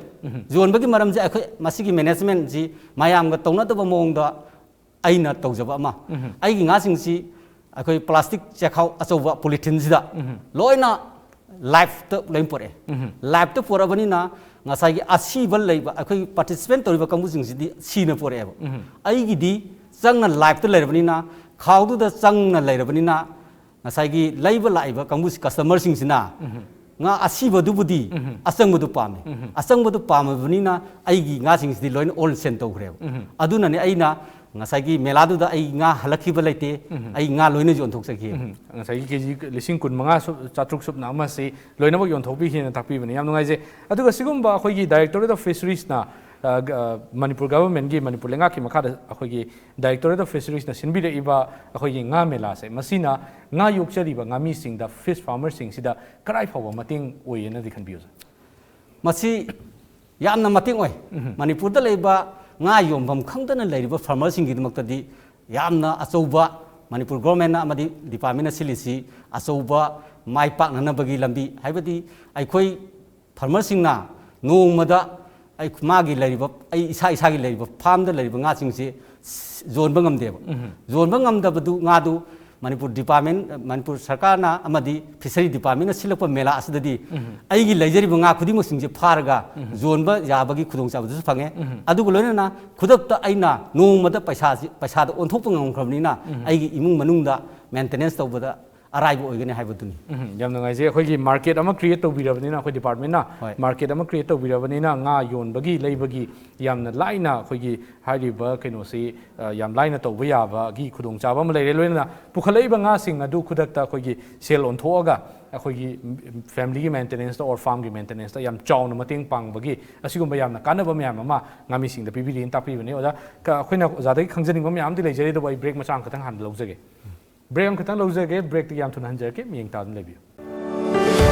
ꯌꯣꯟꯕꯒꯤ ꯃꯔꯝꯁꯦ ꯑꯩꯈꯣꯏ ꯃꯁꯤꯒꯤ ꯃꯦꯅꯦꯖꯃꯦꯟꯁꯤ ꯃꯌꯥꯝꯒ ꯇꯧꯅꯗꯕ ꯃꯑꯣꯡꯗ ꯑꯩꯅ ꯇꯧꯖꯕ ꯑꯃ, ꯑꯩꯒꯤ ꯉꯥꯁꯤꯡꯁꯤ ꯑꯩꯈꯣꯏ ꯄ꯭ꯂꯥꯁꯇꯤꯛ ꯆꯦꯈꯥꯎ ꯑꯆꯧꯕ ꯄꯣꯂꯤꯊꯤꯟꯁꯤꯗ ꯂꯣꯏꯅ ꯂꯥꯏꯐꯇ ꯂꯣꯏ ꯄꯨꯔꯛꯑꯦ꯫ ꯂꯥꯏꯐꯇ ꯄꯨꯔꯛꯑꯕꯅꯤꯅ ꯉꯁꯥꯏꯒꯤ ꯑꯁꯤꯕ ꯂꯩꯕ ꯑꯩꯈꯣꯏꯒꯤ ꯄꯥꯔꯇꯤꯁꯤꯄꯦꯟ ꯇꯧꯔꯤꯕ ꯀꯥꯡꯕꯨꯁꯤꯡꯁꯤꯗꯤ ꯁꯤꯅ ꯄꯨꯔꯛꯑꯦꯕ꯫ ꯑꯩꯒꯤꯗꯤ ꯆꯪꯅ ꯂꯥꯏꯐꯇ ꯂꯩꯔꯕꯅꯤꯅ, ꯈꯥꯎꯗꯨꯗ ꯆꯪꯅ ꯂꯩꯔꯕꯅꯤꯅ, ꯉꯁꯥꯏꯒꯤ ꯂꯩꯕ ꯂꯥꯛꯏꯕ ꯀꯥꯡꯕꯨ ꯀꯁꯇꯃꯔꯁꯤꯡꯁꯤꯅ ꯉꯥ ꯑꯁꯤꯕꯗꯨꯕꯨꯗꯤ ꯑꯆꯪꯕꯗꯨ ꯄꯥꯝꯃꯤ꯫ ꯑꯆꯪꯕꯗꯨ ꯄꯥꯝꯃꯕꯅꯤꯅ ꯑꯩꯒꯤ ꯉꯥꯁꯤꯡꯁꯤꯗꯤ ꯂꯣꯏꯅ ꯑꯣꯜ ꯁꯦꯟ ꯇꯧꯈ꯭ꯔꯦꯕ꯫ ꯑꯗꯨꯅꯅꯦ ꯑꯩꯅ ꯉꯁꯥꯏꯒꯤ ꯃꯦꯂꯥꯗꯨꯗ ꯑꯩ ꯉꯥ ꯍꯜꯂꯛꯈꯤꯕ ꯂꯩꯇꯦ, ꯑꯩ ꯉꯥ ꯂꯣꯏꯅ ꯌꯣꯟꯊꯣꯛꯆꯈꯤ꯫ ꯉꯁꯥꯏꯒꯤ ꯀꯦ ꯖꯤ ꯂꯤꯁꯤꯡ ꯀꯨꯟ ꯃꯉꯥ ꯆꯥꯇ꯭ꯔꯨꯛ ꯁꯨꯞꯅ ꯑꯃꯁꯤ ꯂꯣꯏꯅꯃꯛ ꯌꯣꯟꯊꯣꯛꯄꯤꯈꯤꯅ ꯇꯥꯛꯄꯤꯕꯅꯤ꯫ ꯌꯥꯝ ꯅꯨꯡꯉꯥꯏꯖꯩ꯫ ꯑꯗꯨꯒ ꯁꯤꯒꯨꯝꯕ ꯑꯩꯈꯣꯏꯒꯤ Directorate of Fisheries ꯅ, ꯑ, ꯒ-, ꯑ, ꯃꯅꯤꯄꯨꯔ ꯒꯚꯔꯟꯃꯦꯟꯒꯤ, ꯃꯅꯤꯄꯨꯔ ꯂꯩꯉꯥꯛꯀꯤ ꯃꯈꯥꯗ ꯑꯩꯈꯣꯏꯒꯤ Directorate of Fisheries ꯅ ꯁꯤꯟꯕꯤꯔꯛꯏꯕ ꯑꯩꯈꯣꯏꯒꯤ ꯉꯥ ꯃꯦꯂꯥꯁꯦ, ꯃꯁꯤꯅ ꯉꯥ ꯌꯣꯛꯆꯔꯤꯕ ꯉꯥꯃꯤꯁꯤꯡꯗ, ꯐꯤꯁ ꯐꯥꯔꯃꯔꯁꯤꯡꯁꯤꯗ ꯀꯗꯥꯏ ꯐꯥꯎꯕ ꯃꯇꯦꯡ ꯑꯣꯏꯌꯦꯅꯗꯤ ꯈꯟꯕꯤꯌꯨ, ꯁꯥꯔ? ꯃꯁꯤ ꯌꯥꯝꯅ ꯃꯇꯦꯡ ꯑꯣꯏ꯫ ꯃꯅꯤꯄꯨꯔꯗ ꯂꯩꯕ ꯉꯥ ꯌꯣꯟꯐꯝ ꯈꯪꯗꯅ ꯂꯩꯔꯤꯕ ꯐꯥꯔꯃꯔꯁꯤꯡꯒꯤꯗꯃꯛꯇꯗꯤ ꯌꯥꯝꯅ ꯑꯆꯧꯕ ꯃꯅꯤꯄꯨꯔ ꯒꯣꯔꯃꯦꯟꯅ ꯑꯃꯗꯤ ꯗꯤꯄꯥꯔꯠꯃꯦꯟꯅ ꯁꯤꯜꯂꯤꯁꯤ ꯑꯆꯧꯕ ꯃꯥꯏ ꯄꯥꯛꯅꯅꯕꯒꯤ ꯂꯝꯕꯤ, ꯍꯥꯏꯕꯗꯤ ꯑꯩꯈꯣꯏ ꯐꯥꯔꯃꯔꯁꯤꯡꯅ ꯅꯣꯡꯃꯗ ꯑꯩ, ꯃꯥꯒꯤ ꯂꯩꯔꯤꯕ, ꯑꯩ ꯏꯁꯥ ꯏꯁꯥꯒꯤ ꯂꯩꯔꯤꯕ ꯐꯥꯔꯝꯗ ꯂꯩꯔꯤꯕ ꯉꯥꯁꯤꯡꯁꯦ ꯌꯣꯟꯕ ꯉꯝꯗꯦꯕ꯫ ꯌꯣꯟꯕ ꯉꯝꯗꯕꯗꯨ ꯉꯥꯗꯨ ꯃꯅꯤꯄꯨꯔ ꯗꯤꯄꯥꯔꯠꯃꯦꯟ, ꯃꯅꯤꯄꯨꯔ ꯁꯔꯀꯥꯔꯅ ꯑꯃꯗꯤ ꯐꯤꯁꯔꯤ ꯗꯤꯄꯥꯔꯠꯃꯦꯟꯅ ꯁꯤꯜꯂꯛꯄ ꯃꯦꯂꯥ ꯑꯁꯤꯗꯗꯤ ꯑꯩꯒꯤ ꯂꯩꯖꯔꯤꯕ ꯉꯥ ꯈꯨꯗꯤꯡꯃꯛꯁꯤꯡꯁꯦ ꯐꯥꯔꯒ ꯌꯣꯟꯕ ꯌꯥꯕꯒꯤ ꯈꯨꯗꯣꯡꯆꯥꯕꯗꯨꯁꯨ ꯐꯪꯉꯦ꯫ ꯑꯗꯨꯒ ꯂꯣꯏꯅꯅ ꯈꯨꯗꯛꯇ ꯑꯩꯅ ꯅꯣꯡꯃꯗ ꯄꯩꯁꯥꯁꯤ, ꯄꯩꯁꯥꯗ ꯑꯣꯟꯊꯣꯛꯄ ꯉꯝꯈ꯭ꯔꯕꯅꯤꯅ ꯑꯩꯒꯤ ꯏꯃꯨꯡ ꯃꯅꯨꯡꯗ ꯃꯦꯟꯇꯦꯅꯦꯟꯁ ꯇꯧꯕꯗ ꯑꯔꯥꯏꯕ ꯑꯣꯏꯒꯅꯤ ꯍꯥꯏꯕꯗꯨꯅꯤ꯫ ꯎꯝ, ꯌꯥꯝ ꯅꯨꯡꯉꯥꯏꯖꯩ꯫ ꯑꯩꯈꯣꯏꯒꯤ ꯃꯥꯔꯀꯦꯠ ꯑꯃ ꯀ꯭ꯔꯤꯌꯦꯠ ꯇꯧꯕꯤꯔꯕꯅꯤꯅ, ꯑꯩꯈꯣꯏ ꯗꯤꯄꯥꯔꯠꯃꯦꯟꯅ ꯍꯣꯏ꯫ ꯃꯥꯔꯀꯦꯠ ꯑꯃ ꯀ꯭ꯔꯤꯌꯦꯠ ꯇꯧꯕꯤꯔꯕꯅꯤꯅ, ꯉꯥ ꯌꯣꯟꯕꯒꯤ, ꯂꯩꯕꯒꯤ ꯌꯥꯝꯅ ꯂꯥꯏꯅ ꯑꯩꯈꯣꯏꯒꯤ ꯍꯥꯏꯔꯤꯕ ꯀꯩꯅꯣꯁꯤ, ꯑ, ꯌꯥꯝ ꯂꯥꯏꯅ ꯇꯧꯕ ꯌꯥꯕꯒꯤ ꯈꯨꯗꯣꯡꯆꯥꯕ ꯑꯃ ꯂꯩꯔꯦ꯫ ꯂꯣꯏꯅꯅ ꯄꯨꯈꯠꯂꯛꯏꯕ ꯉꯥꯁꯤꯡ ꯑꯗꯨ ꯈꯨꯗꯛꯇ ꯑꯩꯈꯣꯏꯒꯤ ꯁꯦꯜ ꯑꯣꯟꯊꯣꯛꯑꯒ ꯑꯩꯈꯣꯏꯒꯤ ꯐꯦꯃꯤꯂꯤꯒꯤ ꯃꯦꯟꯇꯦꯅꯦꯟꯁꯇ ꯑꯣꯔ ꯐꯥꯔꯝꯒꯤ ꯃꯦꯟꯇꯦꯅꯦꯟꯁꯇ ꯌꯥꯝ ꯆꯥꯎꯅ ꯃꯇꯦꯡ ꯄꯥꯡꯕꯒꯤ ꯑꯁꯤꯒꯨꯝꯕ ꯌꯥꯝꯅ ꯀꯥꯟꯅꯕ ꯃꯌꯥꯝ ꯑꯃ ꯉꯥꯃꯤꯁꯤꯡꯗ ꯄꯤꯕꯤꯔꯤꯅ ꯇꯥꯛꯄꯤꯕꯅꯤ꯫ ꯑꯣꯖꯥ, ꯀ-, ꯑꯩꯈꯣꯏꯅ ꯑꯣꯖꯥꯗꯒꯤ ꯈꯪꯖꯅꯤꯡꯕ ꯃꯌꯥꯝ ꯑꯃꯗꯤ ꯂꯩꯖꯔꯤ, ꯑꯗꯨꯕꯨ ꯑꯩ ꯕ꯭ꯔꯦꯛ ꯃꯆꯥ ꯑꯃꯈꯛꯇꯪ ꯍꯥꯟꯅ ꯂꯧꯖꯒꯦ꯫ ꯕ꯭ꯔꯦꯛ ꯑꯃꯈꯛꯇꯪ ꯂꯧꯖꯒꯦ, ꯕ꯭ꯔꯦꯛꯇꯒꯤ ꯌꯥꯝ ꯊꯨꯅ ꯍꯟꯖꯔꯛꯀꯦ, ꯃꯤꯠꯌꯦꯡ ꯇꯥꯗꯨꯅ ꯂꯩꯕꯤꯌꯨ꯫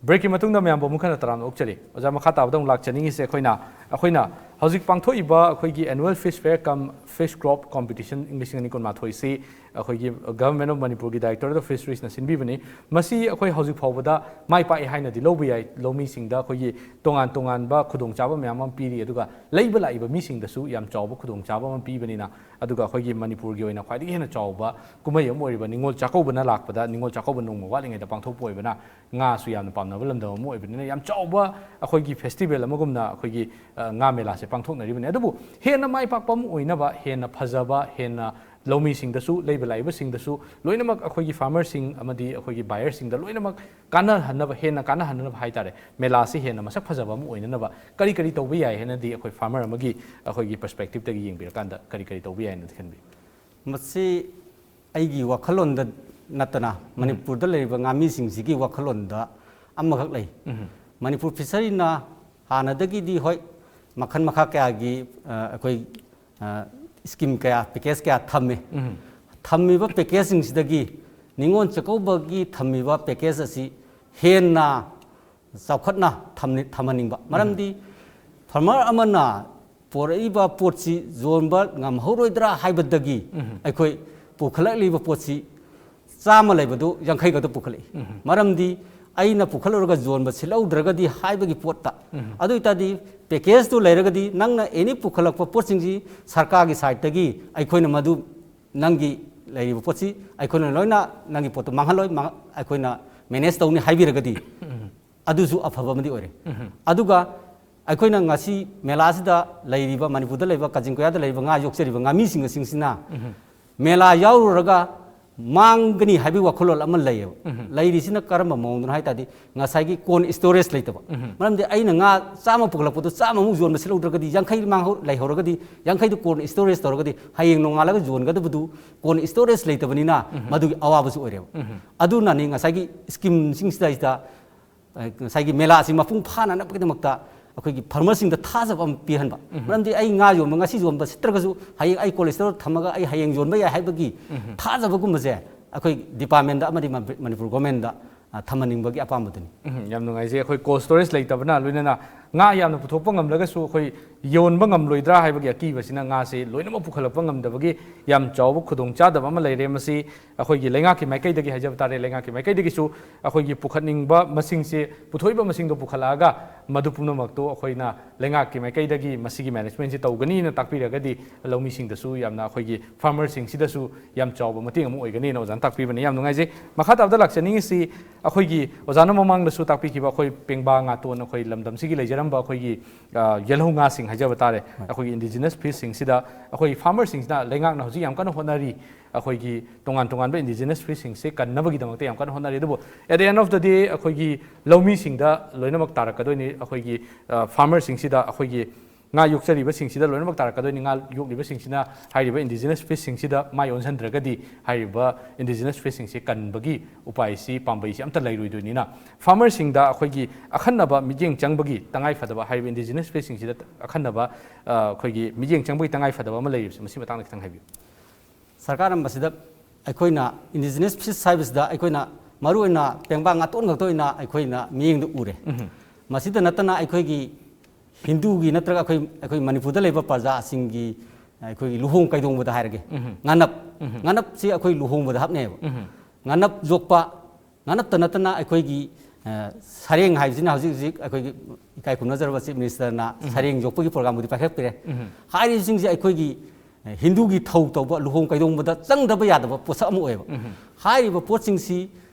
ꯕ꯭ꯔꯦꯛꯀꯤ ꯃꯇꯨꯡꯗ ꯃꯌꯥꯝꯕꯨ ꯑꯃꯨꯛ ꯍꯟꯅ ꯇꯔꯥꯝꯅ ꯑꯣꯛꯆꯔꯤ꯫ ꯑꯣꯖꯥ, ꯃꯈꯥ ꯇꯥꯕꯗ ꯑꯃꯨꯛ ꯂꯥꯛꯆꯅꯤꯡꯉꯤꯁꯦ ꯑꯩꯈꯣꯏꯅ, ꯑꯩꯈꯣꯏꯅ ꯍꯧꯖꯤꯛ ꯄꯥꯡꯊꯣꯛꯏꯕ ꯑꯩꯈꯣꯏꯒꯤ annual fish fair cum fish crop competition ꯏꯪ ꯂꯤꯁꯤꯡ ꯑꯅꯤ ꯀꯨꯟꯃꯥꯊꯣꯏꯁꯤ ꯑꯩꯈꯣꯏꯒꯤ Government of ꯃꯅꯤꯄꯨꯔꯒꯤ Directorate of Fisheries ꯅ ꯁꯤꯟꯕꯤꯕꯅꯤ꯫ ꯃꯁꯤ ꯑꯩꯈꯣꯏ ꯍꯧꯖꯤꯛ ꯐꯥꯎꯕꯗ ꯃꯥꯏ ꯄꯥꯛꯑꯦ ꯍꯥꯏꯅꯗꯤ ꯂꯧꯕ ꯌꯥꯏ꯫ ꯂꯧꯃꯤꯁꯤꯡꯗ ꯑꯩꯈꯣꯏꯒꯤ ꯇꯣꯉꯥꯟ ꯇꯣꯉꯥꯟꯕ ꯈꯨꯗꯣꯡꯆꯥꯕ ꯃꯌꯥꯝ ꯑꯃ ꯄꯤꯔꯤ, ꯑꯗꯨꯒ ꯂꯩꯕ ꯂꯥꯛꯏꯕ ꯃꯤꯁꯤꯡꯗꯁꯨ ꯌꯥꯝ ꯆꯥꯎꯕ ꯈꯨꯗꯣꯡꯆꯥꯕ ꯑꯃ ꯄꯤꯕꯅꯤꯅ, ꯑꯗꯨꯒ ꯑꯩꯈꯣꯏꯒꯤ ꯃꯅꯤꯄꯨꯔꯒꯤ ꯑꯣꯏꯅ ꯈ꯭ꯋꯥꯏꯗꯒꯤ ꯍꯦꯟꯅ ꯆꯥꯎꯕ ꯀꯨꯝꯍꯩ ꯑꯃ ꯑꯣꯏꯔꯤꯕ ꯅꯤꯉꯣꯜ ꯆꯥꯛꯀꯧꯕꯅ ꯂꯥꯛꯄꯗ, ꯅꯤꯉꯣꯜ ꯆꯥꯛꯀꯧꯕ ꯅꯣꯡꯃ ꯋꯥꯠꯂꯤꯉꯩꯗ ꯄꯥꯡꯊꯣꯛꯄ ꯑꯣꯏꯕꯅ, ꯉꯥꯁꯨ ꯌꯥꯝꯅ ꯄꯥꯝꯅꯕ ꯂꯝꯗꯝ ꯑꯃ ꯑꯣꯏꯕꯅꯤꯅ, ꯌꯥꯝ ꯆꯥꯎꯕ ꯑꯩꯈꯣꯏꯒꯤ ꯐꯦꯁꯇꯤꯚꯦꯜ ꯑꯃꯒꯨꯝꯅ ꯑꯩꯈꯣꯏꯒꯤ, ꯑ, ꯉꯥ ꯃꯦꯂꯥꯁꯦ ꯄꯥꯡꯊꯣꯛꯅꯔꯤꯕꯅꯤ꯫ ꯑꯗꯨꯕꯨ ꯍꯦꯟꯅ ꯃꯥꯏ ꯄꯥꯛꯄ ꯑꯃ ꯑꯣꯏꯅꯕ, ꯍꯦꯟꯅ ꯐꯖꯕ, ꯍꯦꯟꯅ ꯂꯧꯃꯤꯁꯤꯡꯗꯁꯨ, ꯂꯩꯕ ꯂꯥꯛꯏꯕꯁꯤꯡꯗꯁꯨ ꯂꯣꯏꯅꯃꯛ, ꯑꯩꯈꯣꯏꯒꯤ ꯐꯥꯔꯃꯔꯁꯤꯡ ꯑꯃꯗꯤ ꯑꯩꯈꯣꯏꯒꯤ ꯕꯥꯌꯔꯁꯤꯡꯗ ꯂꯣꯏꯅꯃꯛ ꯀꯥꯟꯅꯍꯟꯅꯕ, ꯍꯦꯟꯅ ꯀꯥꯟꯅꯍꯟꯅꯕ ꯍꯥꯏꯇꯥꯔꯦ, ꯃꯦꯂꯥꯁꯤ ꯍꯦꯟꯅ ꯃꯁꯛ ꯐꯖꯕ ꯑꯃ ꯑꯣꯏꯅꯅꯕ ꯀꯔꯤ ꯀꯔꯤ ꯇꯧꯕ ꯌꯥꯏ ꯍꯥꯏꯅꯗꯤ, ꯑꯩꯈꯣꯏ ꯐꯥꯔꯃꯔ ꯑꯃꯒꯤ ꯑꯩꯈꯣꯏꯒꯤ ꯄꯔꯁꯄꯦꯛꯇꯤꯞꯇꯒꯤ ꯌꯦꯡꯕꯤꯔꯀꯥꯟꯗ ꯀꯔꯤ ꯀꯔꯤ ꯇꯧꯕ ꯌꯥꯏꯅꯗꯤ ꯈꯟꯕꯤ? ꯃꯁꯤ ꯑꯩꯒꯤ ꯋꯥꯈꯜꯂꯣꯟꯗ ꯅꯠꯇꯅ ꯃꯅꯤꯄꯨꯔꯗ ꯂꯩꯔꯤꯕ ꯉꯥꯃꯤꯁꯤꯡꯁꯤꯒꯤ ꯋꯥꯈꯜꯂꯣꯟꯗ ꯑꯃꯈꯛ ꯂꯩ꯫ ꯃꯅꯤꯄꯨꯔ ꯐꯤꯁꯔꯤꯅ ꯍꯥꯟꯅꯗꯒꯤꯗꯤ, ꯍꯣꯏ, ꯃꯈꯜ ꯃꯈꯥ ꯀꯌꯥꯒꯤ, ꯑ, ꯑꯩꯈꯣꯏ, ꯑ, ꯁ꯭ꯀꯤꯝ ꯀꯌꯥ, ꯄꯦꯀꯦꯖ ꯀꯌꯥ ꯊꯝꯃꯤ꯫ ꯊꯝꯃꯤꯕ ꯄꯦꯀꯦꯖꯁꯤꯡꯁꯤꯗꯒꯤ ꯅꯤꯉꯣꯜ ꯆꯥꯛꯀꯧꯕꯒꯤ ꯊꯝꯃꯤꯕ ꯄꯦꯀꯦꯖ ꯑꯁꯤ ꯍꯦꯟꯅ ꯆꯥꯎꯈꯠꯅ ꯊꯝꯅꯤ-, ꯊꯝꯍꯟꯅꯤꯡꯕ꯫ ꯃꯔꯝꯗꯤ ꯐꯥꯔꯃꯔ ꯑꯃꯅ ꯄꯣꯔꯛꯏꯕ ꯄꯣꯠꯁꯤ ꯌꯣꯟꯕ ꯉꯝꯍꯧꯔꯣꯏꯗ꯭ꯔꯥ ꯍꯥꯏꯕꯗꯒꯤ ꯑꯩꯈꯣꯏ ꯄꯨꯈꯠꯂꯛꯂꯤꯕ ꯄꯣꯠꯁꯤ ꯆꯥꯝꯃ ꯂꯩꯕꯗꯨ ꯌꯥꯡꯈꯩ ꯈꯛꯇ ꯄꯨꯈꯠꯂꯛꯏ꯫ ꯃꯔꯝꯗꯤ ꯑꯩꯅ ꯄꯨꯈꯠꯂꯨꯔꯒ ꯌꯣꯟꯕ ꯁꯤꯠꯍꯧꯗ꯭ꯔꯒꯗꯤ ꯍꯥꯏꯕꯒꯤ ꯄꯣꯠꯇ꯫ ꯑꯗꯨ ꯑꯣꯏꯇꯥꯔꯗꯤ ꯄꯦꯀꯦꯖꯇꯨ ꯂꯩꯔꯒꯗꯤ ꯅꯪꯅ ꯑꯦꯅꯤ ꯄꯨꯈꯠꯂꯛꯄ ꯄꯣꯠꯁꯤꯡꯁꯤ ꯁꯔꯀꯥꯔꯒꯤ ꯁꯥꯏꯠꯇꯒꯤ ꯑꯩꯈꯣꯏꯅ ꯃꯗꯨ ꯅꯪꯒꯤ ꯂꯩꯔꯤꯕ ꯄꯣꯠꯁꯤ ꯑꯩꯈꯣꯏꯅ ꯂꯣꯏꯅ ꯅꯪꯒꯤ ꯄꯣꯠꯇꯨ ꯃꯥꯡꯍꯜꯂꯣꯏ, ꯃꯥꯡ-, ꯑꯩꯈꯣꯏꯅ ꯃꯦꯅꯦꯖ ꯇꯧꯅꯤ ꯍꯥꯏꯕꯤꯔꯒꯗꯤ ꯑꯗꯨꯁꯨ ꯑꯐꯕ ꯑꯃꯗꯤ ꯑꯣꯏꯔꯦ꯫ ꯑꯗꯨꯒ ꯑꯩꯈꯣꯏꯅ ꯉꯁꯤ ꯃꯦꯂꯥꯁꯤꯗ ꯂꯩꯔꯤꯕ, ꯃꯅꯤꯄꯨꯔꯗ ꯂꯩꯕ, ꯀꯥꯆꯤꯟ ꯀꯣꯌꯥꯗ ꯂꯩꯔꯤꯕ ꯉꯥ ꯌꯣꯛꯆꯔꯤꯕ ꯉꯥꯃꯤꯁꯤꯡ ꯑꯁꯤꯡꯁꯤꯅ ꯃꯦꯂꯥ ꯌꯥꯎꯔꯨꯔꯒ ꯃꯥꯡꯒꯅꯤ ꯍꯥꯏꯕꯒꯤ ꯋꯥꯈꯜꯂꯣꯟ ꯑꯃ ꯂꯩꯌꯦꯕ꯫ ꯂꯩꯔꯤꯁꯤꯅ ꯀꯔꯝꯕ ꯃꯑꯣꯡꯗꯅꯣ ꯍꯥꯏ ꯇꯥꯔꯗꯤ, ꯉꯁꯥꯏꯒꯤ ꯀꯣꯜ ꯁ꯭ꯇꯣꯔꯦꯖ ꯂꯩꯇꯕ꯫ ꯃꯔꯝꯗꯤ ꯑꯩꯅ ꯉꯥ ꯆꯥꯝꯃ ꯄꯨꯈꯠꯂꯛꯄꯗꯣ ꯆꯥꯝꯃꯃꯨꯛ ꯌꯣꯟꯕ ꯁꯤꯠꯍꯧꯗ꯭ꯔꯒꯗꯤ, ꯌꯥꯡꯈꯩ ꯃꯥꯡꯍꯧ-, ꯂꯩꯍꯧꯔꯒꯗꯤ, ꯌꯥꯡꯈꯩꯗꯨ ꯀꯣꯜ ꯁ꯭ꯇꯣꯔꯦꯖ ꯇꯧꯔꯒꯗꯤ ꯍꯌꯦꯡ ꯅꯣꯡꯉꯥꯜꯂꯒ ꯌꯣꯟꯒꯗꯕꯗꯨ ꯀꯣꯜ ꯁ꯭ꯇꯣꯔꯦꯖ ꯂꯩꯇꯕꯅꯤꯅ ꯃꯗꯨꯒꯤ ꯑꯋꯥꯕꯁꯨ ꯑꯣꯏꯔꯦꯕ꯫ ꯑꯗꯨꯅꯅꯤ ꯉꯁꯥꯏꯒꯤ ꯁ꯭ꯀꯤꯝꯁꯤꯡꯁꯤꯗꯩꯁꯤꯗ ꯑ, ꯉꯁꯥꯏꯒꯤ ꯃꯦꯂꯥ ꯑꯁꯤ ꯃꯄꯨꯡ ꯐꯥꯅꯅꯕꯒꯤꯗꯃꯛꯇ ꯑꯩꯈꯣꯏꯒꯤ ꯐꯥꯔꯃꯔꯁꯤꯡꯗ ꯊꯥꯖꯕ ꯑꯃ ꯄꯤꯍꯟꯕ꯫ ꯃꯔꯝꯗꯤ ꯑꯩ ꯉꯥ ꯌꯣꯟꯕ, ꯉꯁꯤ ꯌꯣꯟꯕ ꯁꯤꯠꯇ꯭ꯔꯒꯁꯨ ꯍꯌꯦꯡ ꯑꯩ ꯀꯣꯜ ꯁ꯭ꯇꯣꯔ ꯊꯝꯃꯒ ꯑꯩ ꯍꯌꯦꯡ ꯌꯣꯟꯕ ꯌꯥꯏ ꯍꯥꯏꯕꯒꯤ ꯊꯥꯖꯕꯒꯨꯝꯕꯁꯦ ꯑꯩꯈꯣꯏ ꯗꯤꯄꯥꯔꯠꯃꯦꯟꯗ ꯑꯃꯗꯤ ꯃ-, ꯃꯅꯤꯄꯨꯔ ꯒꯣꯔꯃꯦꯟꯗ, ꯑ, ꯊꯝꯍꯟꯅꯤꯡꯕꯒꯤ ꯑꯄꯥꯝꯕꯗꯨꯅꯤ꯫ ꯎꯝ, ꯌꯥꯝ ꯅꯨꯡꯉꯥꯏꯖꯩ꯫ ꯑꯩꯈꯣꯏ ꯀꯣꯜ ꯁ꯭ꯇꯣꯔꯦꯖ ꯂꯩꯇꯕꯅ ꯂꯣꯏꯅꯅ ꯉꯥ ꯌꯥꯝꯅ ꯄꯨꯊꯣꯛꯄ ꯉꯝꯂꯒꯁꯨ ꯑꯩꯈꯣꯏ ꯌꯣꯟꯕ ꯉꯝꯂꯣꯏꯗ꯭ꯔꯥ ꯍꯥꯏꯕꯒꯤ ꯑꯀꯤꯕꯁꯤꯅ ꯉꯥꯁꯦ ꯂꯣꯏꯅꯃꯛ ꯄꯨꯈꯠꯂꯛꯄ ꯉꯝꯗꯕꯒꯤ ꯌꯥꯝ ꯆꯥꯎꯕ ꯈꯨꯗꯣꯡꯆꯥꯗꯕ ꯑꯃ ꯂꯩꯔꯦ꯫ ꯃꯁꯤ ꯑꯩꯈꯣꯏꯒꯤ ꯂꯩꯉꯥꯛꯀꯤ ꯃꯥꯏꯀꯩꯗꯒꯤ ꯍꯥꯏꯖꯕ ꯇꯥꯔꯦ, ꯂꯩꯉꯥꯛꯀꯤ ꯃꯥꯏꯀꯩꯗꯒꯤꯁꯨ ꯑꯩꯈꯣꯏꯒꯤ ꯄꯨꯈꯠꯅꯤꯡꯕ ꯃꯁꯤꯡꯁꯦ, ꯄꯨꯊꯣꯛꯏꯕ ꯃꯁꯤꯡꯗꯣ ꯄꯨꯈꯠꯂꯛꯑꯒ ꯃꯗꯨ ꯄꯨꯝꯅꯃꯛꯇꯣ ꯑꯩꯈꯣꯏꯅ ꯂꯩꯉꯥꯛꯀꯤ ꯃꯥꯏꯀꯩꯗꯒꯤ ꯃꯁꯤꯒꯤ ꯃꯦꯅꯦꯖꯃꯦꯟꯁꯤ ꯇꯧꯒꯅꯤꯅ ꯇꯥꯛꯄꯤꯔꯒꯗꯤ ꯂꯧꯃꯤꯁꯤꯡꯗꯁꯨ ꯌꯥꯝꯅ, ꯑꯩꯈꯣꯏꯒꯤ ꯐꯥꯔꯃꯔꯁꯤꯡꯁꯤꯗꯁꯨ ꯌꯥꯝ ꯆꯥꯎꯕ ꯃꯇꯦꯡ ꯑꯃ ꯑꯣꯏꯒꯅꯤꯅ ꯑꯣꯖꯥꯅ ꯇꯥꯛꯄꯤꯕꯅꯤ꯫ ꯌꯥꯝ ꯅꯨꯡꯉꯥꯏꯖꯩ꯫ ꯃꯈꯥ ꯇꯥꯕꯗ ꯂꯥꯛꯆꯅꯤꯡꯉꯤꯁꯤ ꯑꯩꯈꯣꯏꯒꯤ ꯑꯣꯖꯥꯅ ꯃꯃꯥꯡꯗꯁꯨ ꯇꯥꯛꯄꯤꯈꯤꯕ ꯑꯩꯈꯣꯏ ꯄꯦꯡꯕꯥ ꯉꯥꯇꯣꯟ, ꯑꯩꯈꯣꯏ ꯂꯝꯗꯝꯁꯤꯒꯤ ꯂꯩꯖꯔꯝꯕ ꯑꯩꯈꯣꯏꯒꯤ, ꯑ, ꯌꯦꯜꯍꯧ ꯉꯥꯁꯤꯡ ꯍꯥꯏꯖꯕ ꯇꯥꯔꯦ, ꯍꯣꯏ꯫ ꯑꯩꯈꯣꯏꯒꯤ ꯏꯟꯗꯤꯖꯤꯅꯁ ꯐꯤꯁꯁꯤꯡꯁꯤꯗ ꯑꯩꯈꯣꯏ ꯐꯥꯔꯃꯔꯁꯤꯡꯁꯤꯅ ꯂꯩꯉꯥꯛꯅ ꯍꯧꯖꯤꯛ ꯌꯥꯝ ꯀꯟꯅ ꯍꯣꯠꯅꯔꯤ꯫ ꯑꯩꯈꯣꯏꯒꯤ ꯇꯣꯉꯥꯟ ꯇꯣꯉꯥꯟꯕ ꯏꯟꯗꯤꯖꯤꯅꯁ ꯐꯤꯁꯁꯤꯡꯁꯦ ꯀꯟꯅꯕꯒꯤꯗꯃꯛꯇ ꯌꯥꯝ ꯀꯟꯅ ꯍꯣꯠꯅꯔꯤ꯫ ꯑꯗꯨꯕꯨ at the end of the day ꯑꯩꯈꯣꯏꯒꯤ ꯂꯧꯃꯤꯁꯤꯡꯗ ꯂꯣꯏꯅꯃꯛ ꯇꯥꯔꯛꯀꯗꯣꯏꯅꯤ꯫ ꯑꯩꯈꯣꯏꯒꯤ, ꯑ, ꯐꯥꯔꯃꯔꯁꯤꯡꯁꯤꯗ, ꯑꯩꯈꯣꯏꯒꯤ ꯉꯥ ꯌꯣꯛꯆꯔꯤꯕꯁꯤꯡꯁꯤꯗ ꯂꯣꯏꯅꯃꯛ ꯇꯥꯔꯛꯀꯗꯣꯏꯅꯤ꯫ ꯉꯥ ꯌꯣꯛꯂꯤꯕꯁꯤꯡꯁꯤꯅ ꯍꯥꯏꯔꯤꯕ ꯏꯟꯗꯤꯖꯤꯅꯁ ꯐꯤꯁꯁꯤꯡꯁꯤꯗ ꯃꯥꯏ ꯑꯣꯟꯁꯤꯟꯗ꯭ꯔꯒꯗꯤ ꯍꯥꯏꯔꯤꯕ ꯏꯟꯗꯤꯖꯤꯅꯁ ꯐꯤꯁꯁꯤꯡꯁꯤ ꯀꯟꯕꯒꯤ ꯎꯄꯥꯏꯁꯤ, ꯄꯥꯝꯕꯩꯁꯤ ꯑꯝꯇ ꯂꯩꯔꯣꯏꯗꯣꯏꯅꯤꯅ, ꯐꯥꯔꯃꯔꯁꯤꯡꯗ ꯑꯩꯈꯣꯏꯒꯤ ꯑꯈꯟꯅꯕ ꯃꯤꯠꯌꯦꯡ ꯆꯪꯕꯒꯤ ꯇꯉꯥꯏꯐꯗꯕ, ꯍꯥꯏꯔꯤꯕ ꯏꯟꯗꯤꯖꯤꯅꯁ ꯐꯤꯁꯁꯤꯡꯁꯤꯗ ꯑꯈꯟꯅꯕ, ꯑ, ꯑꯩꯈꯣꯏꯒꯤ ꯃꯤꯠꯌꯦꯡ ꯆꯪꯕꯒꯤ ꯇꯉꯥꯏꯐꯗꯕ ꯑꯃ ꯂꯩꯔꯤꯕꯁꯤ, ꯃꯁꯤ ꯃꯇꯥꯡꯗ ꯈꯤꯇꯪ ꯍꯥꯏꯕꯤꯌꯨ꯫ ꯁꯔꯀꯥꯔꯅ ꯃꯁꯤꯗ ꯑꯩꯈꯣꯏꯅ ꯏꯟꯗꯤꯖꯤꯅꯁ ꯐꯤꯁ ꯍꯥꯏꯕꯁꯤꯗ ꯑꯩꯈꯣꯏꯅ ꯃꯔꯨꯑꯣꯏꯅ ꯄꯦꯡꯕꯥ ꯉꯥꯇꯣꯟ ꯈꯛꯇ ꯑꯣꯏꯅ ꯑꯩꯈꯣꯏꯅ ꯃꯤꯠꯌꯦꯡꯗ ꯎꯔꯦ꯫ ꯎꯝ꯫ ꯃꯁꯤꯗ ꯅꯠꯇꯅ ꯑꯩꯈꯣꯏꯒꯤ ꯍꯤꯟꯗꯨꯒꯤ ꯅꯠꯇ꯭ꯔꯒ ꯑꯩꯈꯣꯏ ꯑꯩꯈꯣꯏ ꯃꯅꯤꯄꯨꯔꯗ ꯂꯩꯕ ꯄ꯭ꯔꯖꯥꯁꯤꯡꯒꯤ ꯑꯩꯈꯣꯏꯒꯤ ꯂꯨꯍꯣꯡ ꯀꯩꯗꯣꯡꯕꯗ ꯍꯥꯏꯔꯒꯦ, ꯎꯝ꯫ ꯉꯥꯅꯞ, ꯎꯝ꯫ ꯉꯥꯅꯞꯁꯤ ꯑꯩꯈꯣꯏ ꯂꯨꯍꯣꯡꯕꯗ ꯍꯥꯞꯅꯩꯌꯦꯕ꯫ ꯎꯝ꯫ ꯉꯥꯅꯞ ꯌꯣꯛꯄ, ꯉꯥꯅꯞꯇ ꯅꯠꯇꯅ ꯑꯩꯈꯣꯏꯒꯤ ꯑ, ꯁꯔꯦꯡ ꯍꯥꯏꯕꯁꯤꯅ ꯍꯧꯖꯤꯛ ꯍꯧꯖꯤꯛ ꯑꯩꯈꯣꯏꯒꯤ ꯏꯀꯥꯏ ꯈꯨꯝꯅꯖꯔꯕ ꯆꯤꯐ ꯃꯤꯅꯤꯁꯇꯔꯅ ꯎꯝ꯫ ꯁꯔꯦꯡ ꯌꯣꯛꯄꯒꯤ ꯄ꯭ꯔꯣꯒ꯭ꯔꯥꯝꯕꯨꯗꯤ ꯄꯥꯏꯈꯠꯄꯤꯔꯦ꯫ ꯎꯝ꯫ ꯍꯥꯏꯔꯤꯕꯁꯤꯡꯁꯦ ꯑꯩꯈꯣꯏꯒꯤ ꯑ, ꯍꯤꯟꯗꯨꯒꯤ ꯊꯧ ꯇꯧꯕ ꯂꯨꯍꯣꯡ ꯀꯩꯗꯣꯡꯕꯗ ꯆꯪꯗꯕ ꯌꯥꯗꯕ ꯄꯣꯠꯁꯛ ꯑꯃ ꯑꯣꯏꯌꯦꯕ꯫ ꯎꯝ꯫ ꯍꯥꯏꯔꯤꯕ ꯄꯣꯠꯁꯤꯡꯁꯤ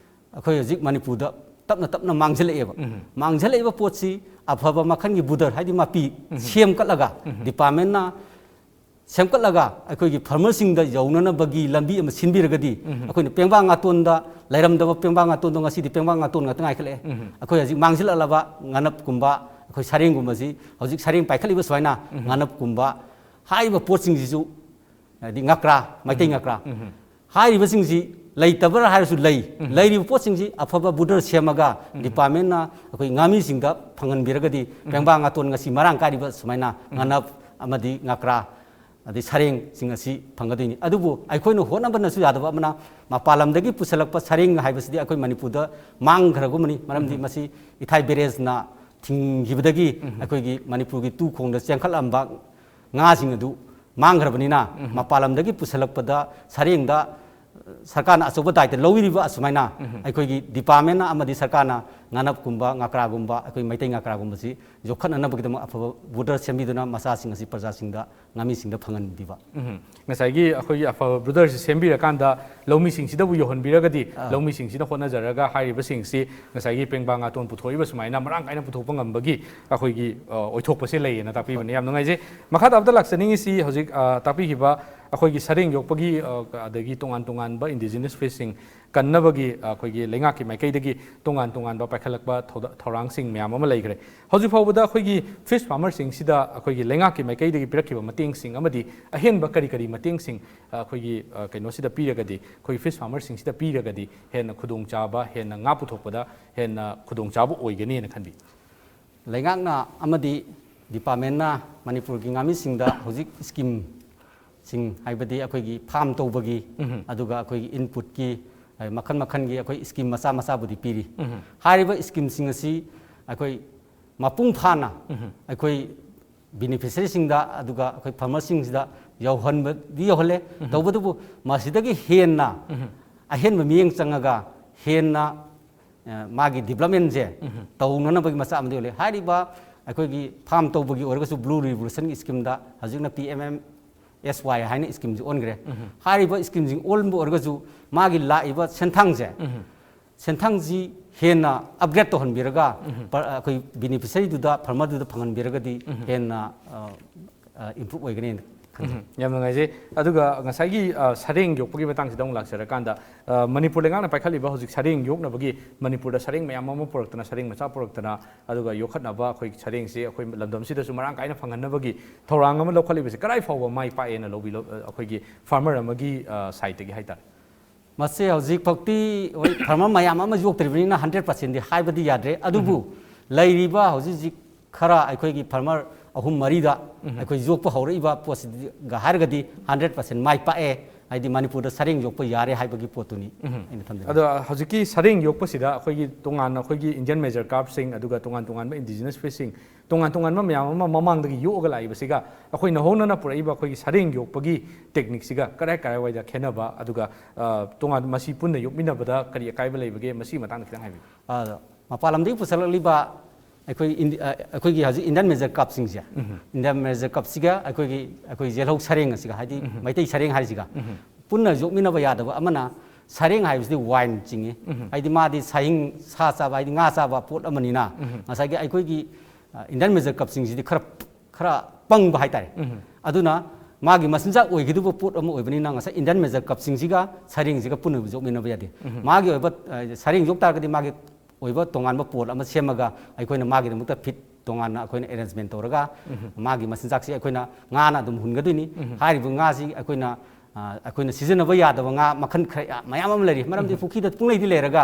ꯑꯩꯈꯣꯏ ꯍꯧꯖꯤꯛ ꯃꯅꯤꯄꯨꯔꯗ ꯇꯞꯅ ꯇꯞꯅ ꯃꯥꯡꯁꯤꯜꯂꯛꯑꯦꯕ꯫ ꯎꯝ꯫ ꯃꯥꯡꯁꯤꯜꯂꯛꯏꯕ ꯄꯣꯠꯁꯤ ꯑꯐꯕ ꯃꯈꯜꯒꯤ ꯕꯨꯗꯔ ꯍꯥꯏꯗꯤ ꯃꯄꯤ ꯎꯝ꯫ ꯁꯦꯝꯒꯠꯂꯒ ꯎꯝ꯫ ꯗꯤꯄꯥꯔꯠꯃꯦꯟꯅ ꯁꯦꯝꯒꯠꯂꯒ ꯑꯩꯈꯣꯏꯒꯤ ꯐꯥꯔꯃꯔꯁꯤꯡꯗ ꯌꯧꯅꯅꯕꯒꯤ ꯂꯝꯕꯤ ꯑꯃ ꯁꯤꯟꯕꯤꯔꯒꯗꯤ ꯎꯝ꯫ ꯑꯩꯈꯣꯏꯅ ꯄꯦꯡꯕꯥ ꯉꯥꯇꯣꯟꯗ ꯂꯩꯔꯝꯗꯕ ꯄꯦꯡꯕꯥ ꯉꯥꯇꯣꯟꯗꯣ ꯉꯁꯤꯗꯤ ꯄꯦꯡꯕꯥ ꯉꯥꯇꯣꯟ ꯉꯥꯛꯇ ꯉꯥꯏꯈꯠꯂꯛꯑꯦ꯫ ꯎꯝ꯫ ꯑꯩꯈꯣꯏ ꯍꯧꯖꯤꯛ ꯃꯥꯡꯁꯤꯜꯂꯛꯂꯕ ꯉꯥꯅꯞꯀꯨꯝꯕ ꯑꯩꯈꯣꯏ ꯁꯔꯦꯡꯒꯨꯝꯕꯁꯤ ꯍꯧꯖꯤꯛ ꯁꯔꯦꯡ ꯄꯥꯏꯈꯠꯂꯤꯕ ꯁꯨꯃꯥꯏꯅ ꯎꯝ꯫ ꯉꯥꯅꯞꯀꯨꯝꯕ ꯍꯥꯏꯔꯤꯕ ꯄꯣꯠꯁꯤꯡꯁꯤꯁꯨ ꯍꯥꯏꯗꯤ ꯉꯀ꯭ꯔꯥ, ꯃꯩꯇꯩ ꯎꯝ꯫ ꯉꯀ꯭ꯔꯥ ꯎꯝ꯫ ꯍꯥꯏꯔꯤꯕꯁꯤꯡꯁꯤ ꯂꯩꯇꯕ꯭ꯔꯥ ꯍꯥꯏꯔꯁꯨ ꯂꯩ꯫ ꯎꯝ꯫ ꯂꯩꯔꯤꯕ ꯄꯣꯠꯁꯤꯡꯁꯤ ꯑꯐꯕ ꯕꯨꯗꯔ ꯁꯦꯝꯃꯒ ꯎꯝ꯫ ꯗꯤꯄꯥꯔꯠꯃꯦꯟꯅ ꯑꯩꯈꯣꯏ ꯉꯥꯃꯤꯁꯤꯡꯗ ꯐꯪꯍꯟꯕꯤꯔꯒꯗꯤ ꯎꯝ꯫ ꯄꯦꯡꯕꯥ ꯉꯥꯇꯣꯟ ꯉꯁꯤ ꯃꯔꯥꯡ ꯀꯥꯏꯔꯤꯕ ꯁꯨꯃꯥꯏꯅ ꯎꯝ꯫ ꯉꯥꯅꯞ ꯑꯃꯗꯤ ꯉꯀ꯭ꯔꯥ ꯑꯗꯩ ꯁꯔꯦꯡꯁꯤꯡ ꯑꯁꯤ ꯐꯪꯒꯗꯣꯏꯅꯤ꯫ ꯑꯗꯨꯕꯨ ꯑꯩꯈꯣꯏꯅ ꯍꯣꯠꯅꯕꯅꯁꯨ ꯌꯥꯗꯕ ꯑꯃꯅ ꯃꯄꯥꯟ ꯂꯝꯗꯒꯤ ꯄꯨꯁꯤꯜꯂꯛꯄ ꯁꯔꯦꯡ ꯍꯥꯏꯕꯁꯤꯗꯤ ꯑꯩꯈꯣꯏ ꯃꯅꯤꯄꯨꯔꯗ ꯃꯥꯡꯈ꯭ꯔꯒꯨꯝꯕꯅꯤ꯫ ꯃꯔꯝꯗꯤ ꯎꯝ꯫ ꯃꯁꯤ ꯏꯊꯥꯏ ꯕꯦꯔꯦꯖꯅ ꯊꯤꯡꯈꯤꯕꯗꯒꯤ ꯎꯝ꯫ ꯑꯩꯈꯣꯏꯒꯤ ꯃꯅꯤꯄꯨꯔꯒꯤ ꯇꯨ ꯈꯣꯡꯗ ꯆꯦꯟꯈꯠꯂꯝꯕ ꯉꯥꯁꯤꯡ ꯑꯗꯨ ꯃꯥꯡꯈ꯭ꯔꯕꯅꯤꯅ ꯎꯝ꯫ ꯃꯄꯥꯟ ꯂꯝꯗꯒꯤ ꯄꯨꯁꯤꯜꯂꯛꯄꯗ ꯁꯔꯦꯡꯗ ꯁꯔꯀꯥꯔꯅ ꯑꯆꯧꯕ ꯗꯥꯏꯇ ꯂꯧꯕꯤꯔꯤꯕ ꯑꯁꯨꯃꯥꯏꯅ ꯎꯝ꯫ ꯑꯩꯈꯣꯏꯒꯤ ꯗꯤꯄꯥꯔꯠꯃꯦꯟꯅ ꯑꯃꯗꯤ ꯁꯔꯀꯥꯔꯅ ꯉꯥꯅꯞꯀꯨꯝꯕ, ꯉꯀ꯭ꯔꯥꯒꯨꯝꯕ, ꯑꯩꯈꯣꯏ ꯃꯩꯇꯩ ꯉꯀ꯭ꯔꯥꯒꯨꯝꯕꯁꯤ ꯌꯣꯛꯈꯠꯅꯅꯕꯒꯤꯗꯃꯛ ꯑꯐꯕ ꯕꯨꯗꯔ ꯁꯦꯝꯕꯤꯗꯨꯅ ꯃꯆꯥꯁꯤꯡ ꯑꯁꯤ ꯄ꯭ꯔꯖꯥꯁꯤꯡꯗ, ꯉꯥꯃꯤꯁꯤꯡꯗ ꯐꯪꯍꯟꯕꯤꯕ꯫ ꯎꯝ꯫ ꯉꯁꯥꯏꯒꯤ ꯑꯩꯈꯣꯏꯒꯤ ꯑꯐꯕ ꯕꯨꯗꯔꯁꯤ ꯁꯦꯝꯕꯤꯔꯀꯥꯟꯗ ꯂꯧꯃꯤꯁꯤꯡꯁꯤꯗꯕꯨ ꯌꯧꯍꯟꯕꯤꯔꯒꯗꯤ ꯑꯥ꯫ ꯂꯧꯃꯤꯁꯤꯡꯁꯤꯅ ꯍꯣꯠꯅꯖꯔꯒ ꯍꯥꯏꯔꯤꯕꯁꯤꯡꯁꯤ ꯉꯁꯥꯏꯒꯤ ꯄꯦꯡꯕꯥ ꯉꯥꯇꯣꯟ ꯄꯨꯊꯣꯛꯏꯕ ꯁꯨꯃꯥꯏꯅ ꯃꯔꯥꯡ ꯀꯥꯏꯅ ꯄꯨꯊꯣꯛꯄ ꯉꯝꯕꯒꯤ ꯑꯩꯈꯣꯏꯒꯤ, ꯑ, ꯑꯣꯏꯊꯣꯛꯄꯁꯦ ꯂꯩꯌꯦꯅ ꯇꯥꯛꯄꯤꯕꯅꯦ꯫ ꯌꯥꯝ ꯅꯨꯡꯉꯥꯏꯖꯩ꯫ ꯃꯈꯥ ꯇꯥꯕꯗ ꯂꯥꯛꯆꯅꯤꯡꯉꯤꯁꯤ ꯍꯧꯖꯤꯛ, ꯑ, ꯇꯥꯛꯄꯤꯈꯤꯕ ꯑꯩꯈꯣꯏꯒꯤ ꯁꯔꯦꯡ ꯌꯣꯛꯄꯒꯤ, ꯑ, ꯑꯗꯒꯤ ꯇꯣꯉꯥꯟ ꯇꯣꯉꯥꯟꯕ indigenous fishꯁꯤꯡ ꯀꯟꯅꯕꯒꯤ, ꯑ, ꯑꯩꯈꯣꯏꯒꯤ ꯂꯩꯉꯥꯛꯀꯤ ꯃꯥꯏꯀꯩꯗꯒꯤ ꯇꯣꯉꯥꯟ ꯇꯣꯉꯥꯟꯕ ꯄꯥꯏꯈꯠꯂꯛꯄ ꯊꯧꯗ-, ꯊꯧꯔꯥꯡꯁꯤꯡ ꯃꯌꯥꯝ ꯑꯃ ꯂꯩꯈ꯭ꯔꯦ꯫ ꯍꯧꯖꯤꯛ ꯐꯥꯎꯕꯗ ꯑꯩꯈꯣꯏꯒꯤ fish farmerꯁꯤꯡꯁꯤꯗ ꯑꯩꯈꯣꯏꯒꯤ ꯂꯩꯉꯥꯛꯀꯤ ꯃꯥꯏꯀꯩꯗꯒꯤ ꯄꯤꯔꯛꯈꯤꯕ ꯃꯇꯦꯡꯁꯤꯡ ꯑꯃꯗꯤ ꯑꯍꯦꯟꯕ ꯀꯔꯤ ꯀꯔꯤ ꯃꯇꯦꯡꯁꯤꯡ, ꯑ, ꯑꯩꯈꯣꯏꯒꯤ, ꯑ, ꯀꯩꯅꯣꯁꯤꯗ ꯄꯤꯔꯒꯗꯤ, ꯑꯩꯈꯣꯏꯒꯤ fish farmerꯁꯤꯡꯁꯤꯗ ꯄꯤꯔꯒꯗꯤ ꯍꯦꯟꯅ ꯈꯨꯗꯣꯡꯆꯥꯕ, ꯍꯦꯟꯅ ꯉꯥ ꯄꯨꯊꯣꯛꯄꯗ ꯍꯦꯟꯅ ꯈꯨꯗꯣꯡꯆꯥꯕ ꯑꯣꯏꯒꯅꯤꯅ ꯈꯟꯕꯤ? ꯂꯩꯉꯥꯛꯅ ꯑꯃꯗꯤ ꯗꯤꯄꯥꯔꯠꯃꯦꯟꯅ ꯃꯅꯤꯄꯨꯔꯒꯤ ꯉꯥꯃꯤꯁꯤꯡꯗ ꯍꯧꯖꯤꯛ ꯁ꯭ꯀꯤꯝꯁꯤꯡ, ꯍꯥꯏꯕꯗꯤ ꯑꯩꯈꯣꯏꯒꯤ ꯐꯥꯝ ꯇꯧꯕꯒꯤ, ꯎꯝ꯫ ꯑꯗꯨꯒ ꯑꯩꯈꯣꯏꯒꯤ ꯏꯟꯄꯨꯠꯀꯤ, ꯑ, ꯃꯈꯜ ꯃꯈꯜꯒꯤ ꯑꯩꯈꯣꯏ ꯁ꯭ꯀꯤꯝ ꯃꯆꯥ ꯃꯆꯥꯕꯨꯗꯤ ꯄꯤꯔꯤ꯫ ꯎꯝ꯫ ꯍꯥꯏꯔꯤꯕ ꯁ꯭ꯀꯤꯝꯁꯤꯡ ꯑꯁꯤ ꯑꯩꯈꯣꯏ ꯃꯄꯨꯡ ꯐꯥꯅ ꯑꯩꯈꯣꯏ ꯕꯤꯅꯤꯐꯤꯁꯔꯤꯁꯤꯡꯗ ꯑꯗꯨꯒ ꯑꯩꯈꯣꯏ ꯐꯥꯔꯃꯔꯁꯤꯡꯁꯤꯗ ꯌꯧꯍꯟꯕꯗꯤ ꯌꯧꯍꯜꯂꯦ꯫ ꯇꯧꯕꯇꯕꯨ ꯃꯁꯤꯗꯒꯤ ꯍꯦꯟꯅ ꯑꯍꯦꯟꯕ ꯃꯤꯠꯌꯦꯡ ꯆꯪꯉꯒ ꯍꯦꯟꯅ ꯑ, ꯃꯥꯒꯤ ꯗꯤꯕ꯭ꯂꯞꯃꯦꯟꯁꯦ ꯇꯧꯅꯅꯕꯒꯤ ꯃꯆꯥꯛ ꯑꯃꯗꯤ ꯑꯣꯏꯍꯜꯂꯦ꯫ ꯍꯥꯏꯔꯤꯕ ꯑꯩꯈꯣꯏꯒꯤ ꯐꯥꯔꯝ ꯇꯧꯕꯒꯤ ꯑꯣꯏꯔꯒꯁꯨ ꯕ꯭ꯂꯨ ꯔꯤꯚꯣꯂꯨꯁꯟꯒꯤ ꯁ꯭ꯀꯤꯝꯗ ꯍꯧꯖꯤꯛꯅ ꯄꯤ ꯑꯦꯝ ꯑꯦꯝ ꯑꯦꯁ ꯋꯥꯏ ꯍꯥꯏꯅ ꯁ꯭ꯀꯤꯝꯁꯤ ꯑꯣꯟꯈ꯭ꯔꯦ꯫ ꯍꯥꯏꯔꯤꯕ ꯁ꯭ꯀꯤꯝꯁꯤ ꯑꯣꯟꯕ ꯑꯣꯏꯔꯒꯁꯨ ꯃꯥꯒꯤ ꯂꯥꯛꯏꯕ ꯁꯦꯟꯊꯥꯡꯁꯦ, ꯁꯦꯟꯊꯥꯡꯁꯤ ꯍꯦꯟꯅ ꯑꯞꯒ꯭ꯔꯦꯗ ꯇꯧꯍꯟꯕꯤꯔꯒ ꯄ-, ꯑꯩꯈꯣꯏ ꯕꯤꯅꯤꯐꯤꯁꯔꯤꯗꯨꯗ, ꯐꯥꯔꯃꯔꯗꯨꯗ ꯐꯪꯍꯟꯕꯤꯔꯒꯗꯤ ꯍꯦꯟꯅ ꯑ, ꯑ, ꯏꯝꯄ꯭ꯔꯨꯞ ꯑꯣꯏꯒꯅꯤꯅ ꯈꯟꯖꯩ꯫ ꯎꯝ, ꯌꯥꯝ ꯅꯨꯡꯉꯥꯏꯖꯩ꯫ ꯑꯗꯨꯒ ꯉꯁꯥꯏꯒꯤ, ꯑ, ꯁꯔꯦꯡ ꯌꯣꯛꯄꯒꯤ ꯃꯇꯥꯡꯁꯤꯗ ꯑꯃꯨꯛ ꯂꯥꯛꯆꯔꯀꯥꯟꯗ, ꯑ, ꯃꯅꯤꯄꯨꯔ ꯂꯩꯉꯥꯛꯅ ꯄꯥꯏꯈꯠꯂꯤꯕ ꯍꯧꯖꯤꯛ ꯁꯔꯦꯡ ꯌꯣꯛꯅꯕꯒꯤ, ꯃꯅꯤꯄꯨꯔꯗ ꯁꯔꯦꯡ ꯃꯌꯥꯝ ꯑꯃ ꯄꯨꯔꯛꯇꯅ, ꯁꯔꯦꯡ ꯃꯆꯥ ꯄꯨꯔꯛꯇꯅ, ꯑꯗꯨꯒ ꯌꯣꯛꯈꯠꯅꯕ ꯑꯩꯈꯣꯏ ꯁꯔꯦꯡꯁꯤ ꯑꯩꯈꯣꯏ ꯂꯝꯗꯝꯁꯤꯗꯁꯨ ꯃꯔꯥꯡ ꯀꯥꯏꯅ ꯐꯪꯍꯟꯅꯕꯒꯤ ꯊꯧꯔꯥꯡ ꯑꯃ ꯂꯧꯈꯠꯂꯤꯕꯁꯤ ꯀꯗꯥꯏ ꯐꯥꯎꯕ ꯃꯥꯏ ꯄꯥꯛꯑꯦꯅ ꯂꯧꯕꯤ-, ꯂꯧ-, ꯑꯩꯈꯣꯏꯒꯤ ꯐꯥꯔꯃꯔ ꯑꯃꯒꯤ, ꯑ, ꯁꯥꯏꯠꯇꯒꯤ ꯍꯥꯏꯇꯥꯔꯦ? ꯃꯁꯤ ꯍꯧꯖꯤꯛ ꯐꯥꯎꯇꯤ ꯍꯣꯏ ꯐꯥꯔꯃꯔ ꯃꯌꯥꯝ ꯑꯃ ꯌꯣꯛꯇ꯭ꯔꯤꯕꯅꯤꯅ ꯍꯟꯗ꯭ꯔꯦꯠ ꯄꯥꯔꯁꯦꯟꯗꯤ ꯍꯥꯏꯕꯗꯤ ꯌꯥꯗ꯭ꯔꯦ꯫ ꯑꯗꯨꯕꯨ ꯂꯩꯔꯤꯕ ꯍꯧꯖꯤꯛ ꯍꯧꯖꯤꯛ ꯈꯔ ꯑꯩꯈꯣꯏꯒꯤ ꯐꯥꯔꯃꯔ ꯑꯍꯨꯝ ꯃꯔꯤꯗ ꯑꯩꯈꯣꯏ ꯌꯣꯛꯄ ꯍꯧꯔꯛꯏꯕ ꯄꯣꯠꯁꯤꯒ ꯍꯥꯏꯔꯒꯗꯤ ꯍꯟꯗ꯭ꯔꯦꯠ ꯄꯥꯔꯁꯦꯟ ꯃꯥꯏ ꯄꯥꯛꯑꯦ, ꯍꯥꯏꯗꯤ ꯃꯅꯤꯄꯨꯔꯗ ꯁꯔꯦꯡ ꯌꯣꯛꯄ ꯌꯥꯔꯦ ꯍꯥꯏꯕꯒꯤ ꯄꯣꯠꯇꯨꯅꯤ ꯑꯩꯅ ꯊꯝꯖꯅꯤꯡꯉꯤ꯫ ꯑꯗꯣ ꯍꯧꯖꯤꯛꯀꯤ ꯁꯔꯦꯡ ꯌꯣꯛꯄꯁꯤꯗ ꯑꯩꯈꯣꯏꯒꯤ ꯇꯣꯉꯥꯟꯅ ꯑꯩꯈꯣꯏꯒꯤ ꯏꯟꯗꯤꯌꯟ ꯃꯦꯖꯔ ꯀꯥꯔꯞꯁꯤꯡ, ꯑꯗꯨꯒ ꯇꯣꯉꯥꯟ ꯇꯣꯉꯥꯟꯕ ꯏꯟꯗꯤꯖꯤꯅꯁ ꯐꯤꯁꯁꯤꯡ, ꯇꯣꯉꯥꯟ ꯇꯣꯉꯥꯟꯕ ꯃꯌꯥꯝ ꯑꯃ ꯃꯃꯥꯡꯗꯒꯤ ꯌꯣꯛꯑꯒ ꯂꯥꯛꯏꯕꯁꯤꯒ ꯑꯩꯈꯣꯏ ꯅꯧꯍꯧꯅꯅ ꯄꯨꯔꯛꯏꯕ ꯑꯩꯈꯣꯏꯒꯤ ꯁꯔꯦꯡ ꯌꯣꯛꯄꯒꯤ ꯇꯦꯛꯅꯤꯛꯁꯤꯒ ꯀꯔꯥꯏ ꯀꯔꯥꯏꯋꯥꯏꯗ ꯈꯦꯠꯅꯕ, ꯑꯗꯨꯒ, ꯑ, ꯇꯣꯉꯥꯟ, ꯃꯁꯤ ꯄꯨꯟꯅ ꯌꯣꯛꯃꯤꯟꯅꯕꯗ ꯀꯔꯤ ꯑꯀꯥꯏꯕ ꯂꯩꯕꯒꯦ? ꯃꯁꯤꯒꯤ ꯃꯇꯥꯡꯗ ꯈꯤꯇꯪ ꯍꯥꯏꯕꯤꯌꯨ꯫ ꯑꯗꯣ ꯃꯄꯥꯟ ꯂꯝꯗꯒꯤ ꯄꯨꯁꯜꯂꯛꯂꯤꯕ ꯑꯩꯈꯣꯏ ꯏꯟꯗꯤ-, ꯑ, ꯑꯩꯈꯣꯏꯒꯤ ꯍꯧꯖꯤꯛ ꯏꯟꯗꯤꯌꯟ ꯃꯦꯖꯔ ꯀꯞꯁꯤꯡꯁꯦ, ꯏꯟꯗꯤꯌꯟ ꯃꯦꯖꯔ ꯀꯞꯁꯤꯒ ꯑꯩꯈꯣꯏꯒꯤ, ꯑꯩꯈꯣꯏ ꯌꯦꯜꯍꯧ ꯁꯔꯦꯡ ꯑꯁꯤꯒ, ꯍꯥꯏꯗꯤ ꯃꯩꯇꯩ ꯁꯔꯦꯡ ꯍꯥꯏꯁꯤꯒ ꯄꯨꯟꯅ ꯌꯣꯛꯃꯤꯟꯅꯕ ꯌꯥꯗꯕ ꯑꯃꯅ, ꯁꯔꯦꯡ ꯍꯥꯏꯕꯁꯤꯗꯤ ꯋꯥꯏꯟ ꯆꯤꯡꯉꯤ꯫ ꯍꯥꯏꯗꯤ ꯃꯥꯗꯤ ꯁꯥꯍꯤꯡ ꯁꯥ ꯆꯥꯕ, ꯍꯥꯏꯗꯤ ꯉꯥ ꯆꯥꯕ ꯄꯣꯠ ꯑꯃꯅꯤꯅ, ꯉꯁꯥꯏꯒꯤ ꯑꯩꯈꯣꯏꯒꯤ, ꯑ, ꯏꯟꯗꯤꯌꯟ ꯃꯦꯖꯔ ꯀꯞꯁꯤꯡꯁꯤꯗꯤ ꯈꯔ, ꯈꯔ ꯄꯪꯕ ꯍꯥꯏꯇꯥꯔꯦ꯫ ꯑꯗꯨꯅ ꯃꯥꯒꯤ ꯃꯆꯤꯟꯖꯥꯛ ꯑꯣꯏꯒꯗꯧꯕ ꯄꯣꯠ ꯑꯃ ꯑꯣꯏꯕꯅꯤꯅ ꯉꯁꯥꯏ ꯏꯟꯗꯤꯌꯟ ꯃꯦꯖꯔ ꯀꯞꯁꯤꯡꯁꯤꯒ ꯁꯔꯦꯡꯁꯤꯒ ꯄꯨꯟꯅ ꯌꯣꯛꯃꯤꯟꯅꯕ ꯌꯥꯗꯦ꯫ ꯃꯥꯒꯤ ꯑꯣꯏꯕ, ꯑ, ꯁꯔꯦꯡ ꯌꯣꯛ ꯇꯥꯔꯒꯗꯤ ꯃꯥꯒꯤ ꯑꯣꯏꯕ ꯇꯣꯉꯥꯟꯕ ꯄꯣꯜ ꯑꯃ ꯁꯦꯝꯃꯒ ꯑꯩꯈꯣꯏꯅ ꯃꯥꯒꯤꯗꯃꯛꯇ ꯐꯤꯠ ꯇꯣꯉꯥꯟꯅ ꯑꯩꯈꯣꯏꯅ ꯑꯦꯔꯦꯟꯖꯃꯦꯟ ꯇꯧꯔꯒ ꯃꯥꯒꯤ ꯃꯆꯤꯟꯖꯥꯛꯁꯤ ꯑꯩꯈꯣꯏꯅ ꯉꯥꯅ ꯑꯗꯨꯝ ꯍꯨꯟꯒꯗꯣꯏꯅꯤ꯫ ꯍꯥꯏꯔꯤꯕ ꯉꯥꯁꯤ ꯑꯩꯈꯣꯏꯅ, ꯑ, ꯑꯩꯈꯣꯏꯅ ꯁꯤꯖꯤꯟꯅꯕ ꯌꯥꯗꯕ ꯉꯥ ꯃꯈꯜ ꯈꯔ ꯌꯥꯝ, ꯃꯌꯥꯝ ꯑꯃ ꯂꯩꯔꯤ꯫ ꯃꯔꯝꯗꯤ ꯄꯨꯈ꯭ꯔꯤꯗ ꯄꯨꯡꯂꯩꯗꯤ ꯂꯩꯔꯒ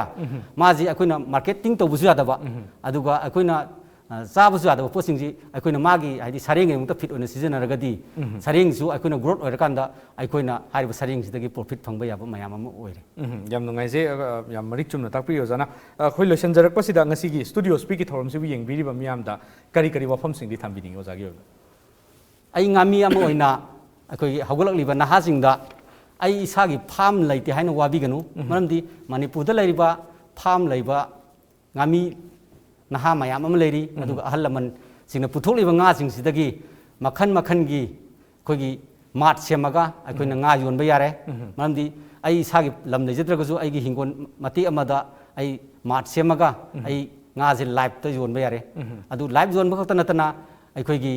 ꯃꯥꯁꯤ ꯑꯩꯈꯣꯏꯅ ꯃꯥꯔꯀꯦꯇꯤꯡ ꯇꯧꯕꯁꯨ ꯌꯥꯗꯕ, ꯑꯗꯨꯒ ꯑꯩꯈꯣꯏꯅ, ꯑ, ꯆꯥꯕꯁꯨ ꯌꯥꯗꯕ ꯄꯣꯠꯁꯤꯡꯁꯤ ꯑꯩꯈꯣꯏꯅ ꯃꯥꯒꯤ, ꯍꯥꯏꯗꯤ, ꯁꯔꯦꯡꯒꯤꯗꯃꯛꯇ ꯐꯤꯠ ꯑꯣꯏꯅ ꯁꯤꯖꯤꯟꯅꯔꯒꯗꯤ, ꯁꯔꯦꯡꯁꯨ ꯑꯩꯈꯣꯏꯅ ꯒ꯭ꯔꯣꯠ ꯑꯣꯏꯔꯀꯥꯟꯗ ꯑꯩꯈꯣꯏꯅ ꯍꯥꯏꯔꯤꯕ ꯁꯔꯦꯡꯁꯤꯗꯒꯤ ꯄ꯭ꯔꯣꯐꯤꯠ ꯐꯪꯕ ꯌꯥꯕ ꯃꯌꯥꯝ ꯑꯃ ꯑꯣꯏꯔꯦ꯫ ꯎꯝ, ꯌꯥꯝ ꯅꯨꯡꯉꯥꯏꯖꯩ, ꯑ, ꯌꯥꯝ ꯃꯔꯤꯛ ꯆꯨꯝꯅ ꯇꯥꯛꯄꯤꯔꯦ ꯑꯣꯖꯥꯅ꯫ ꯑ, ꯑꯩꯈꯣꯏ ꯂꯣꯏꯁꯤꯟꯖꯔꯛꯄꯁꯤꯗ ꯉꯁꯤꯒꯤ ꯁ꯭ꯇꯨꯗꯤꯑꯣ ꯁ꯭ꯄꯤꯛꯀꯤ ꯊꯧꯔꯝꯁꯤꯕꯨ ꯌꯦꯡꯕꯤꯔꯤꯕ ꯃꯤꯌꯥꯝꯗ ꯀꯔꯤ ꯀꯔꯤ ꯋꯥꯐꯝꯁꯤꯡꯗꯤ ꯊꯝꯕꯤꯅꯤꯡꯉꯤ ꯑꯣꯖꯥꯒꯤ ꯑꯣꯏꯕ? ꯑꯩ ꯉꯥꯃꯤ ꯑꯃ ꯑꯣꯏꯅ ꯑꯩꯈꯣꯏꯒꯤ ꯍꯧꯒꯠꯂꯛꯂꯤꯕ ꯅꯍꯥꯁꯤꯡꯗ ꯑꯩ ꯏꯁꯥꯒꯤ ꯐꯥꯝ ꯂꯩꯇꯦ ꯍꯥꯏꯅ ꯋꯥꯕꯤꯒꯅꯨ꯫ ꯃꯔꯝꯗꯤ ꯃꯅꯤꯄꯨꯔꯗ ꯂꯩꯔꯤꯕ ꯐꯥꯝ ꯂꯩꯕ ꯉꯥꯃꯤ ꯅꯍꯥ ꯃꯌꯥꯝ ꯑꯃ ꯂꯩꯔꯤ꯫ ꯑꯗꯨꯒ ꯑꯍꯜ ꯂꯃꯟꯁꯤꯡꯅ ꯄꯨꯊꯣꯛꯂꯤꯕ ꯉꯥꯁꯤꯡꯁꯤꯗꯒꯤ ꯃꯈꯜ ꯃꯈꯜꯒꯤ ꯑꯩꯈꯣꯏꯒꯤ ꯃꯥꯔꯠ ꯁꯦꯝꯃꯒ ꯑꯩꯈꯣꯏꯅ ꯉꯥ ꯌꯣꯟꯕ ꯌꯥꯔꯦ꯫ ꯃꯔꯝꯗꯤ ꯑꯩ ꯏꯁꯥꯒꯤ ꯂꯝ ꯂꯩꯖꯗ꯭ꯔꯒꯁꯨ ꯑꯩꯒꯤ ꯍꯤꯡꯒꯣꯜ ꯃꯇꯦꯛ ꯑꯃꯗ ꯑꯩ ꯃꯥꯔꯠ ꯁꯦꯝꯃꯒ ꯑꯩ ꯉꯥꯁꯦ ꯂꯥꯏꯞꯇ ꯌꯣꯟꯕ ꯌꯥꯔꯦ꯫ ꯑꯗꯨ ꯂꯥꯏꯞ ꯌꯣꯟꯕ ꯈꯛꯇ ꯅꯠꯇꯅ ꯑꯩꯈꯣꯏꯒꯤ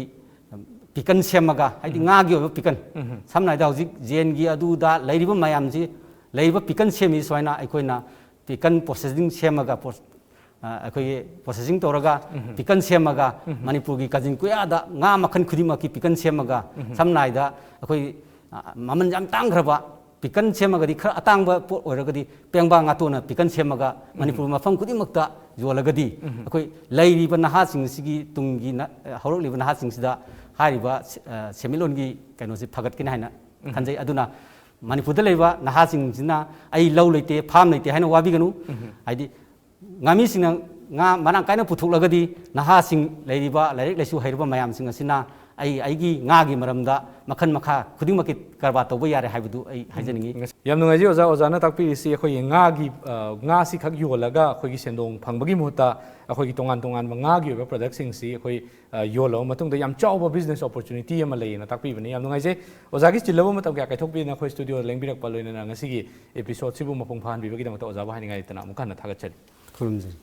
ꯄꯤꯀꯟ ꯁꯦꯝꯃꯒ, ꯍꯥꯏꯗꯤ ꯉꯥꯒꯤ ꯑꯣꯏꯕ ꯄꯤꯀꯟ, ꯁꯝꯅ ꯍꯥꯏꯔꯕꯗ ꯍꯧꯖꯤꯛ ꯖꯦꯟꯒꯤ ꯑꯗꯨꯗ ꯂꯩꯔꯤꯕ ꯃꯌꯥꯝꯁꯤ, ꯂꯩꯔꯤꯕ ꯄꯤꯀꯟ ꯁꯦꯝꯃꯤ ꯁꯨꯃꯥꯏꯅ ꯑꯩꯈꯣꯏꯅ ꯄꯤꯀꯟ ꯄ꯭ꯔꯣꯁꯦꯁꯤꯡ ꯁꯦꯝꯃꯒ, ꯄ꯭ꯔꯣ-, ꯑ, ꯑꯩꯈꯣꯏꯒꯤ ꯄ꯭ꯔꯣꯁꯦꯁꯤꯡ ꯇꯧꯔꯒ ꯄꯤꯀꯟ ꯁꯦꯝꯃꯒ ꯃꯅꯤꯄꯨꯔꯒꯤ ꯀꯥꯆꯤꯟ ꯀꯣꯌꯥꯗ ꯉꯥ ꯃꯈꯜ ꯈꯨꯗꯤꯡꯃꯛꯀꯤ ꯄꯤꯀꯟ ꯁꯦꯝꯃꯒ, ꯁꯝꯅ ꯍꯥꯏꯔꯕꯗ ꯑꯩꯈꯣꯏ, ꯑ, ꯃꯃꯜ ꯌꯥꯝ ꯇꯥꯡꯈ꯭ꯔꯕ ꯄꯤꯀꯟ ꯁꯦꯝꯃꯒꯗꯤ, ꯈꯔ ꯑꯇꯥꯡꯕ ꯄꯣꯠ ꯑꯣꯏꯔꯒꯗꯤ ꯄꯦꯡꯕꯥ ꯉꯥꯇꯣꯟꯅ ꯄꯤꯀꯟ ꯁꯦꯝꯃꯒ ꯃꯅꯤꯄꯨꯔ ꯃꯐꯝ ꯈꯨꯗꯤꯡꯃꯛꯇ ꯌꯣꯜꯂꯒꯗꯤ ꯑꯩꯈꯣꯏ ꯂꯩꯔꯤꯕ ꯅꯍꯥꯁꯤꯡꯁꯤꯒꯤ ꯇꯨꯡꯒꯤ ꯅ-, ꯍꯧꯔꯛꯂꯤꯕ ꯅꯍꯥꯁꯤꯡꯁꯤꯗ ꯍꯥꯏꯔꯤꯕ ꯁꯦ-, ꯑ, ꯁꯦꯟꯃꯤꯠꯂꯣꯟꯒꯤ ꯀꯩꯅꯣꯁꯤ ꯐꯒꯠꯀꯅꯤ ꯍꯥꯏꯅ ꯈꯟꯖꯩ꯫ ꯑꯗꯨꯅ ꯃꯅꯤꯄꯨꯔꯗ ꯂꯩꯕ ꯅꯍꯥꯁꯤꯡꯁꯤꯅ "ꯑꯩ ꯂꯧ ꯂꯩꯇꯦ, ꯐꯥꯝ ꯂꯩꯇꯦ" ꯍꯥꯏꯅ ꯋꯥꯕꯤꯒꯅꯨ꯫ ꯍꯥꯏꯗꯤ ꯉꯥꯃꯤꯁꯤꯡꯅ ꯉꯥ ꯃꯔꯥꯡ ꯀꯥꯏꯅ ꯄꯨꯊꯣꯛꯂꯒꯗꯤ ꯅꯍꯥꯁꯤꯡ, ꯂꯩꯔꯤꯕ ꯂꯥꯏꯔꯤꯛ ꯂꯥꯏꯁꯨ ꯍꯩꯔꯕ ꯃꯌꯥꯝꯁꯤꯡ ꯑꯁꯤꯅ ꯑꯩ ꯑꯩꯒꯤ ꯉꯥꯒꯤ ꯃꯔꯝꯗ ꯃꯈꯜ ꯃꯈꯥ ꯈꯨꯗꯤꯡꯃꯛꯀꯤ ꯀꯔꯕꯥꯔ ꯇꯧꯕ ꯌꯥꯔꯦ ꯍꯥꯏꯕꯗꯨ ꯑꯩ ꯍꯥꯏꯖꯅꯤꯡꯉꯤ꯫ ꯌꯥꯝ ꯅꯨꯡꯉꯥꯏꯖꯩ ꯑꯣꯖꯥ, ꯑꯣꯖꯥꯅ ꯇꯥꯛꯄꯤꯔꯤꯁꯤ ꯑꯩꯈꯣꯏꯒꯤ ꯉꯥꯒꯤ, ꯑ, ꯉꯥꯁꯤ ꯈꯛ ꯌꯣꯜꯂꯒ ꯑꯩꯈꯣꯏꯒꯤ ꯁꯦꯟꯗꯣꯡ ꯐꯪꯕꯒꯤ ꯃꯍꯨꯠꯇ ꯑꯩꯈꯣꯏꯒꯤ ꯇꯣꯉꯥꯟ ꯇꯣꯉꯥꯟꯕ ꯉꯥꯒꯤ ꯑꯣꯏꯕ ꯄ꯭ꯔꯗꯛꯁꯤꯡꯁꯤ ꯑꯩꯈꯣꯏ, ꯑ, ꯌꯣꯜꯂꯕ ꯃꯇꯨꯡꯗ ꯌꯥꯝ ꯆꯥꯎꯕ ꯕꯤꯖꯤꯅꯦꯁ ꯑꯣꯄꯣꯔꯆꯨꯅꯤꯇꯤ ꯑꯃ ꯂꯩꯌꯦꯅ ꯇꯥꯛꯄꯤꯕꯅꯤ꯫ ꯌꯥꯝ ꯅꯨꯡꯉꯥꯏꯖꯩ ꯑꯣꯖꯥꯒꯤ ꯆꯤꯜꯂꯕ ꯃꯇꯝ ꯀꯌꯥ ꯀꯥꯏꯊꯣꯛꯄꯤꯗꯨꯅ ꯑꯩꯈꯣꯏ ꯁ꯭ꯇꯨꯗꯤꯑꯣꯗ ꯂꯦꯡꯕꯤꯔꯛꯄ, ꯂꯣꯏꯅꯅ ꯉꯁꯤꯒꯤ ꯑꯦꯄꯤꯁꯣꯗꯁꯤꯕꯨ ꯃꯄꯨꯡ ꯐꯥꯍꯟꯕꯤꯕꯒꯤꯗꯃꯛꯇ ꯑꯣꯖꯥꯕꯨ ꯍꯥꯏꯅꯤꯡꯉꯥꯏ ꯂꯩꯇꯅ ꯑꯃꯨꯛ ꯍꯟꯅ ꯊꯥꯒꯠꯆꯔꯤ꯫ ꯈꯨꯔꯨꯝꯖꯔꯤ꯫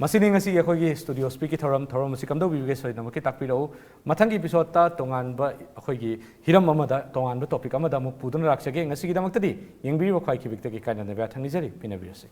ꯃꯁꯤꯅꯤ ꯉꯁꯤꯒꯤ ꯑꯩꯈꯣꯏꯒꯤ ꯁ꯭ꯇꯨꯗꯤꯑꯣ ꯁ꯭ꯄꯤꯛꯀꯤ ꯊꯧꯔꯝ, ꯊꯧꯔꯝ ꯑꯁꯤ ꯀꯝꯗꯧꯕꯤꯕꯒꯦ ꯁꯣꯏꯗꯅꯃꯛꯀꯤ ꯇꯥꯛꯄꯤꯔꯛꯎ꯫ ꯃꯊꯪꯒꯤ ꯑꯦꯄꯤꯁꯣꯗꯇ ꯇꯣꯉꯥꯟꯕ ꯑꯩꯈꯣꯏꯒꯤ ꯍꯤꯔꯝ ꯑꯃꯗ, ꯇꯣꯉꯥꯟꯕ ꯇꯣꯄꯤꯛ ꯑꯃꯗ ꯑꯃꯨꯛ ꯄꯨꯗꯨꯅ ꯂꯥꯛꯆꯒꯦ꯫ ꯉꯁꯤꯒꯤꯗꯃꯛꯇꯗꯤ ꯌꯦꯡꯕꯤꯔꯤꯕ ꯈ꯭ꯋꯥꯏ ꯈꯤꯕꯤꯛꯇꯒꯤ ꯀꯥꯏꯅꯅꯕ ꯌꯥꯊꯪ ꯅꯤꯖꯔꯤ꯫ ꯄꯦꯟꯅꯕꯤꯔꯁꯤ꯫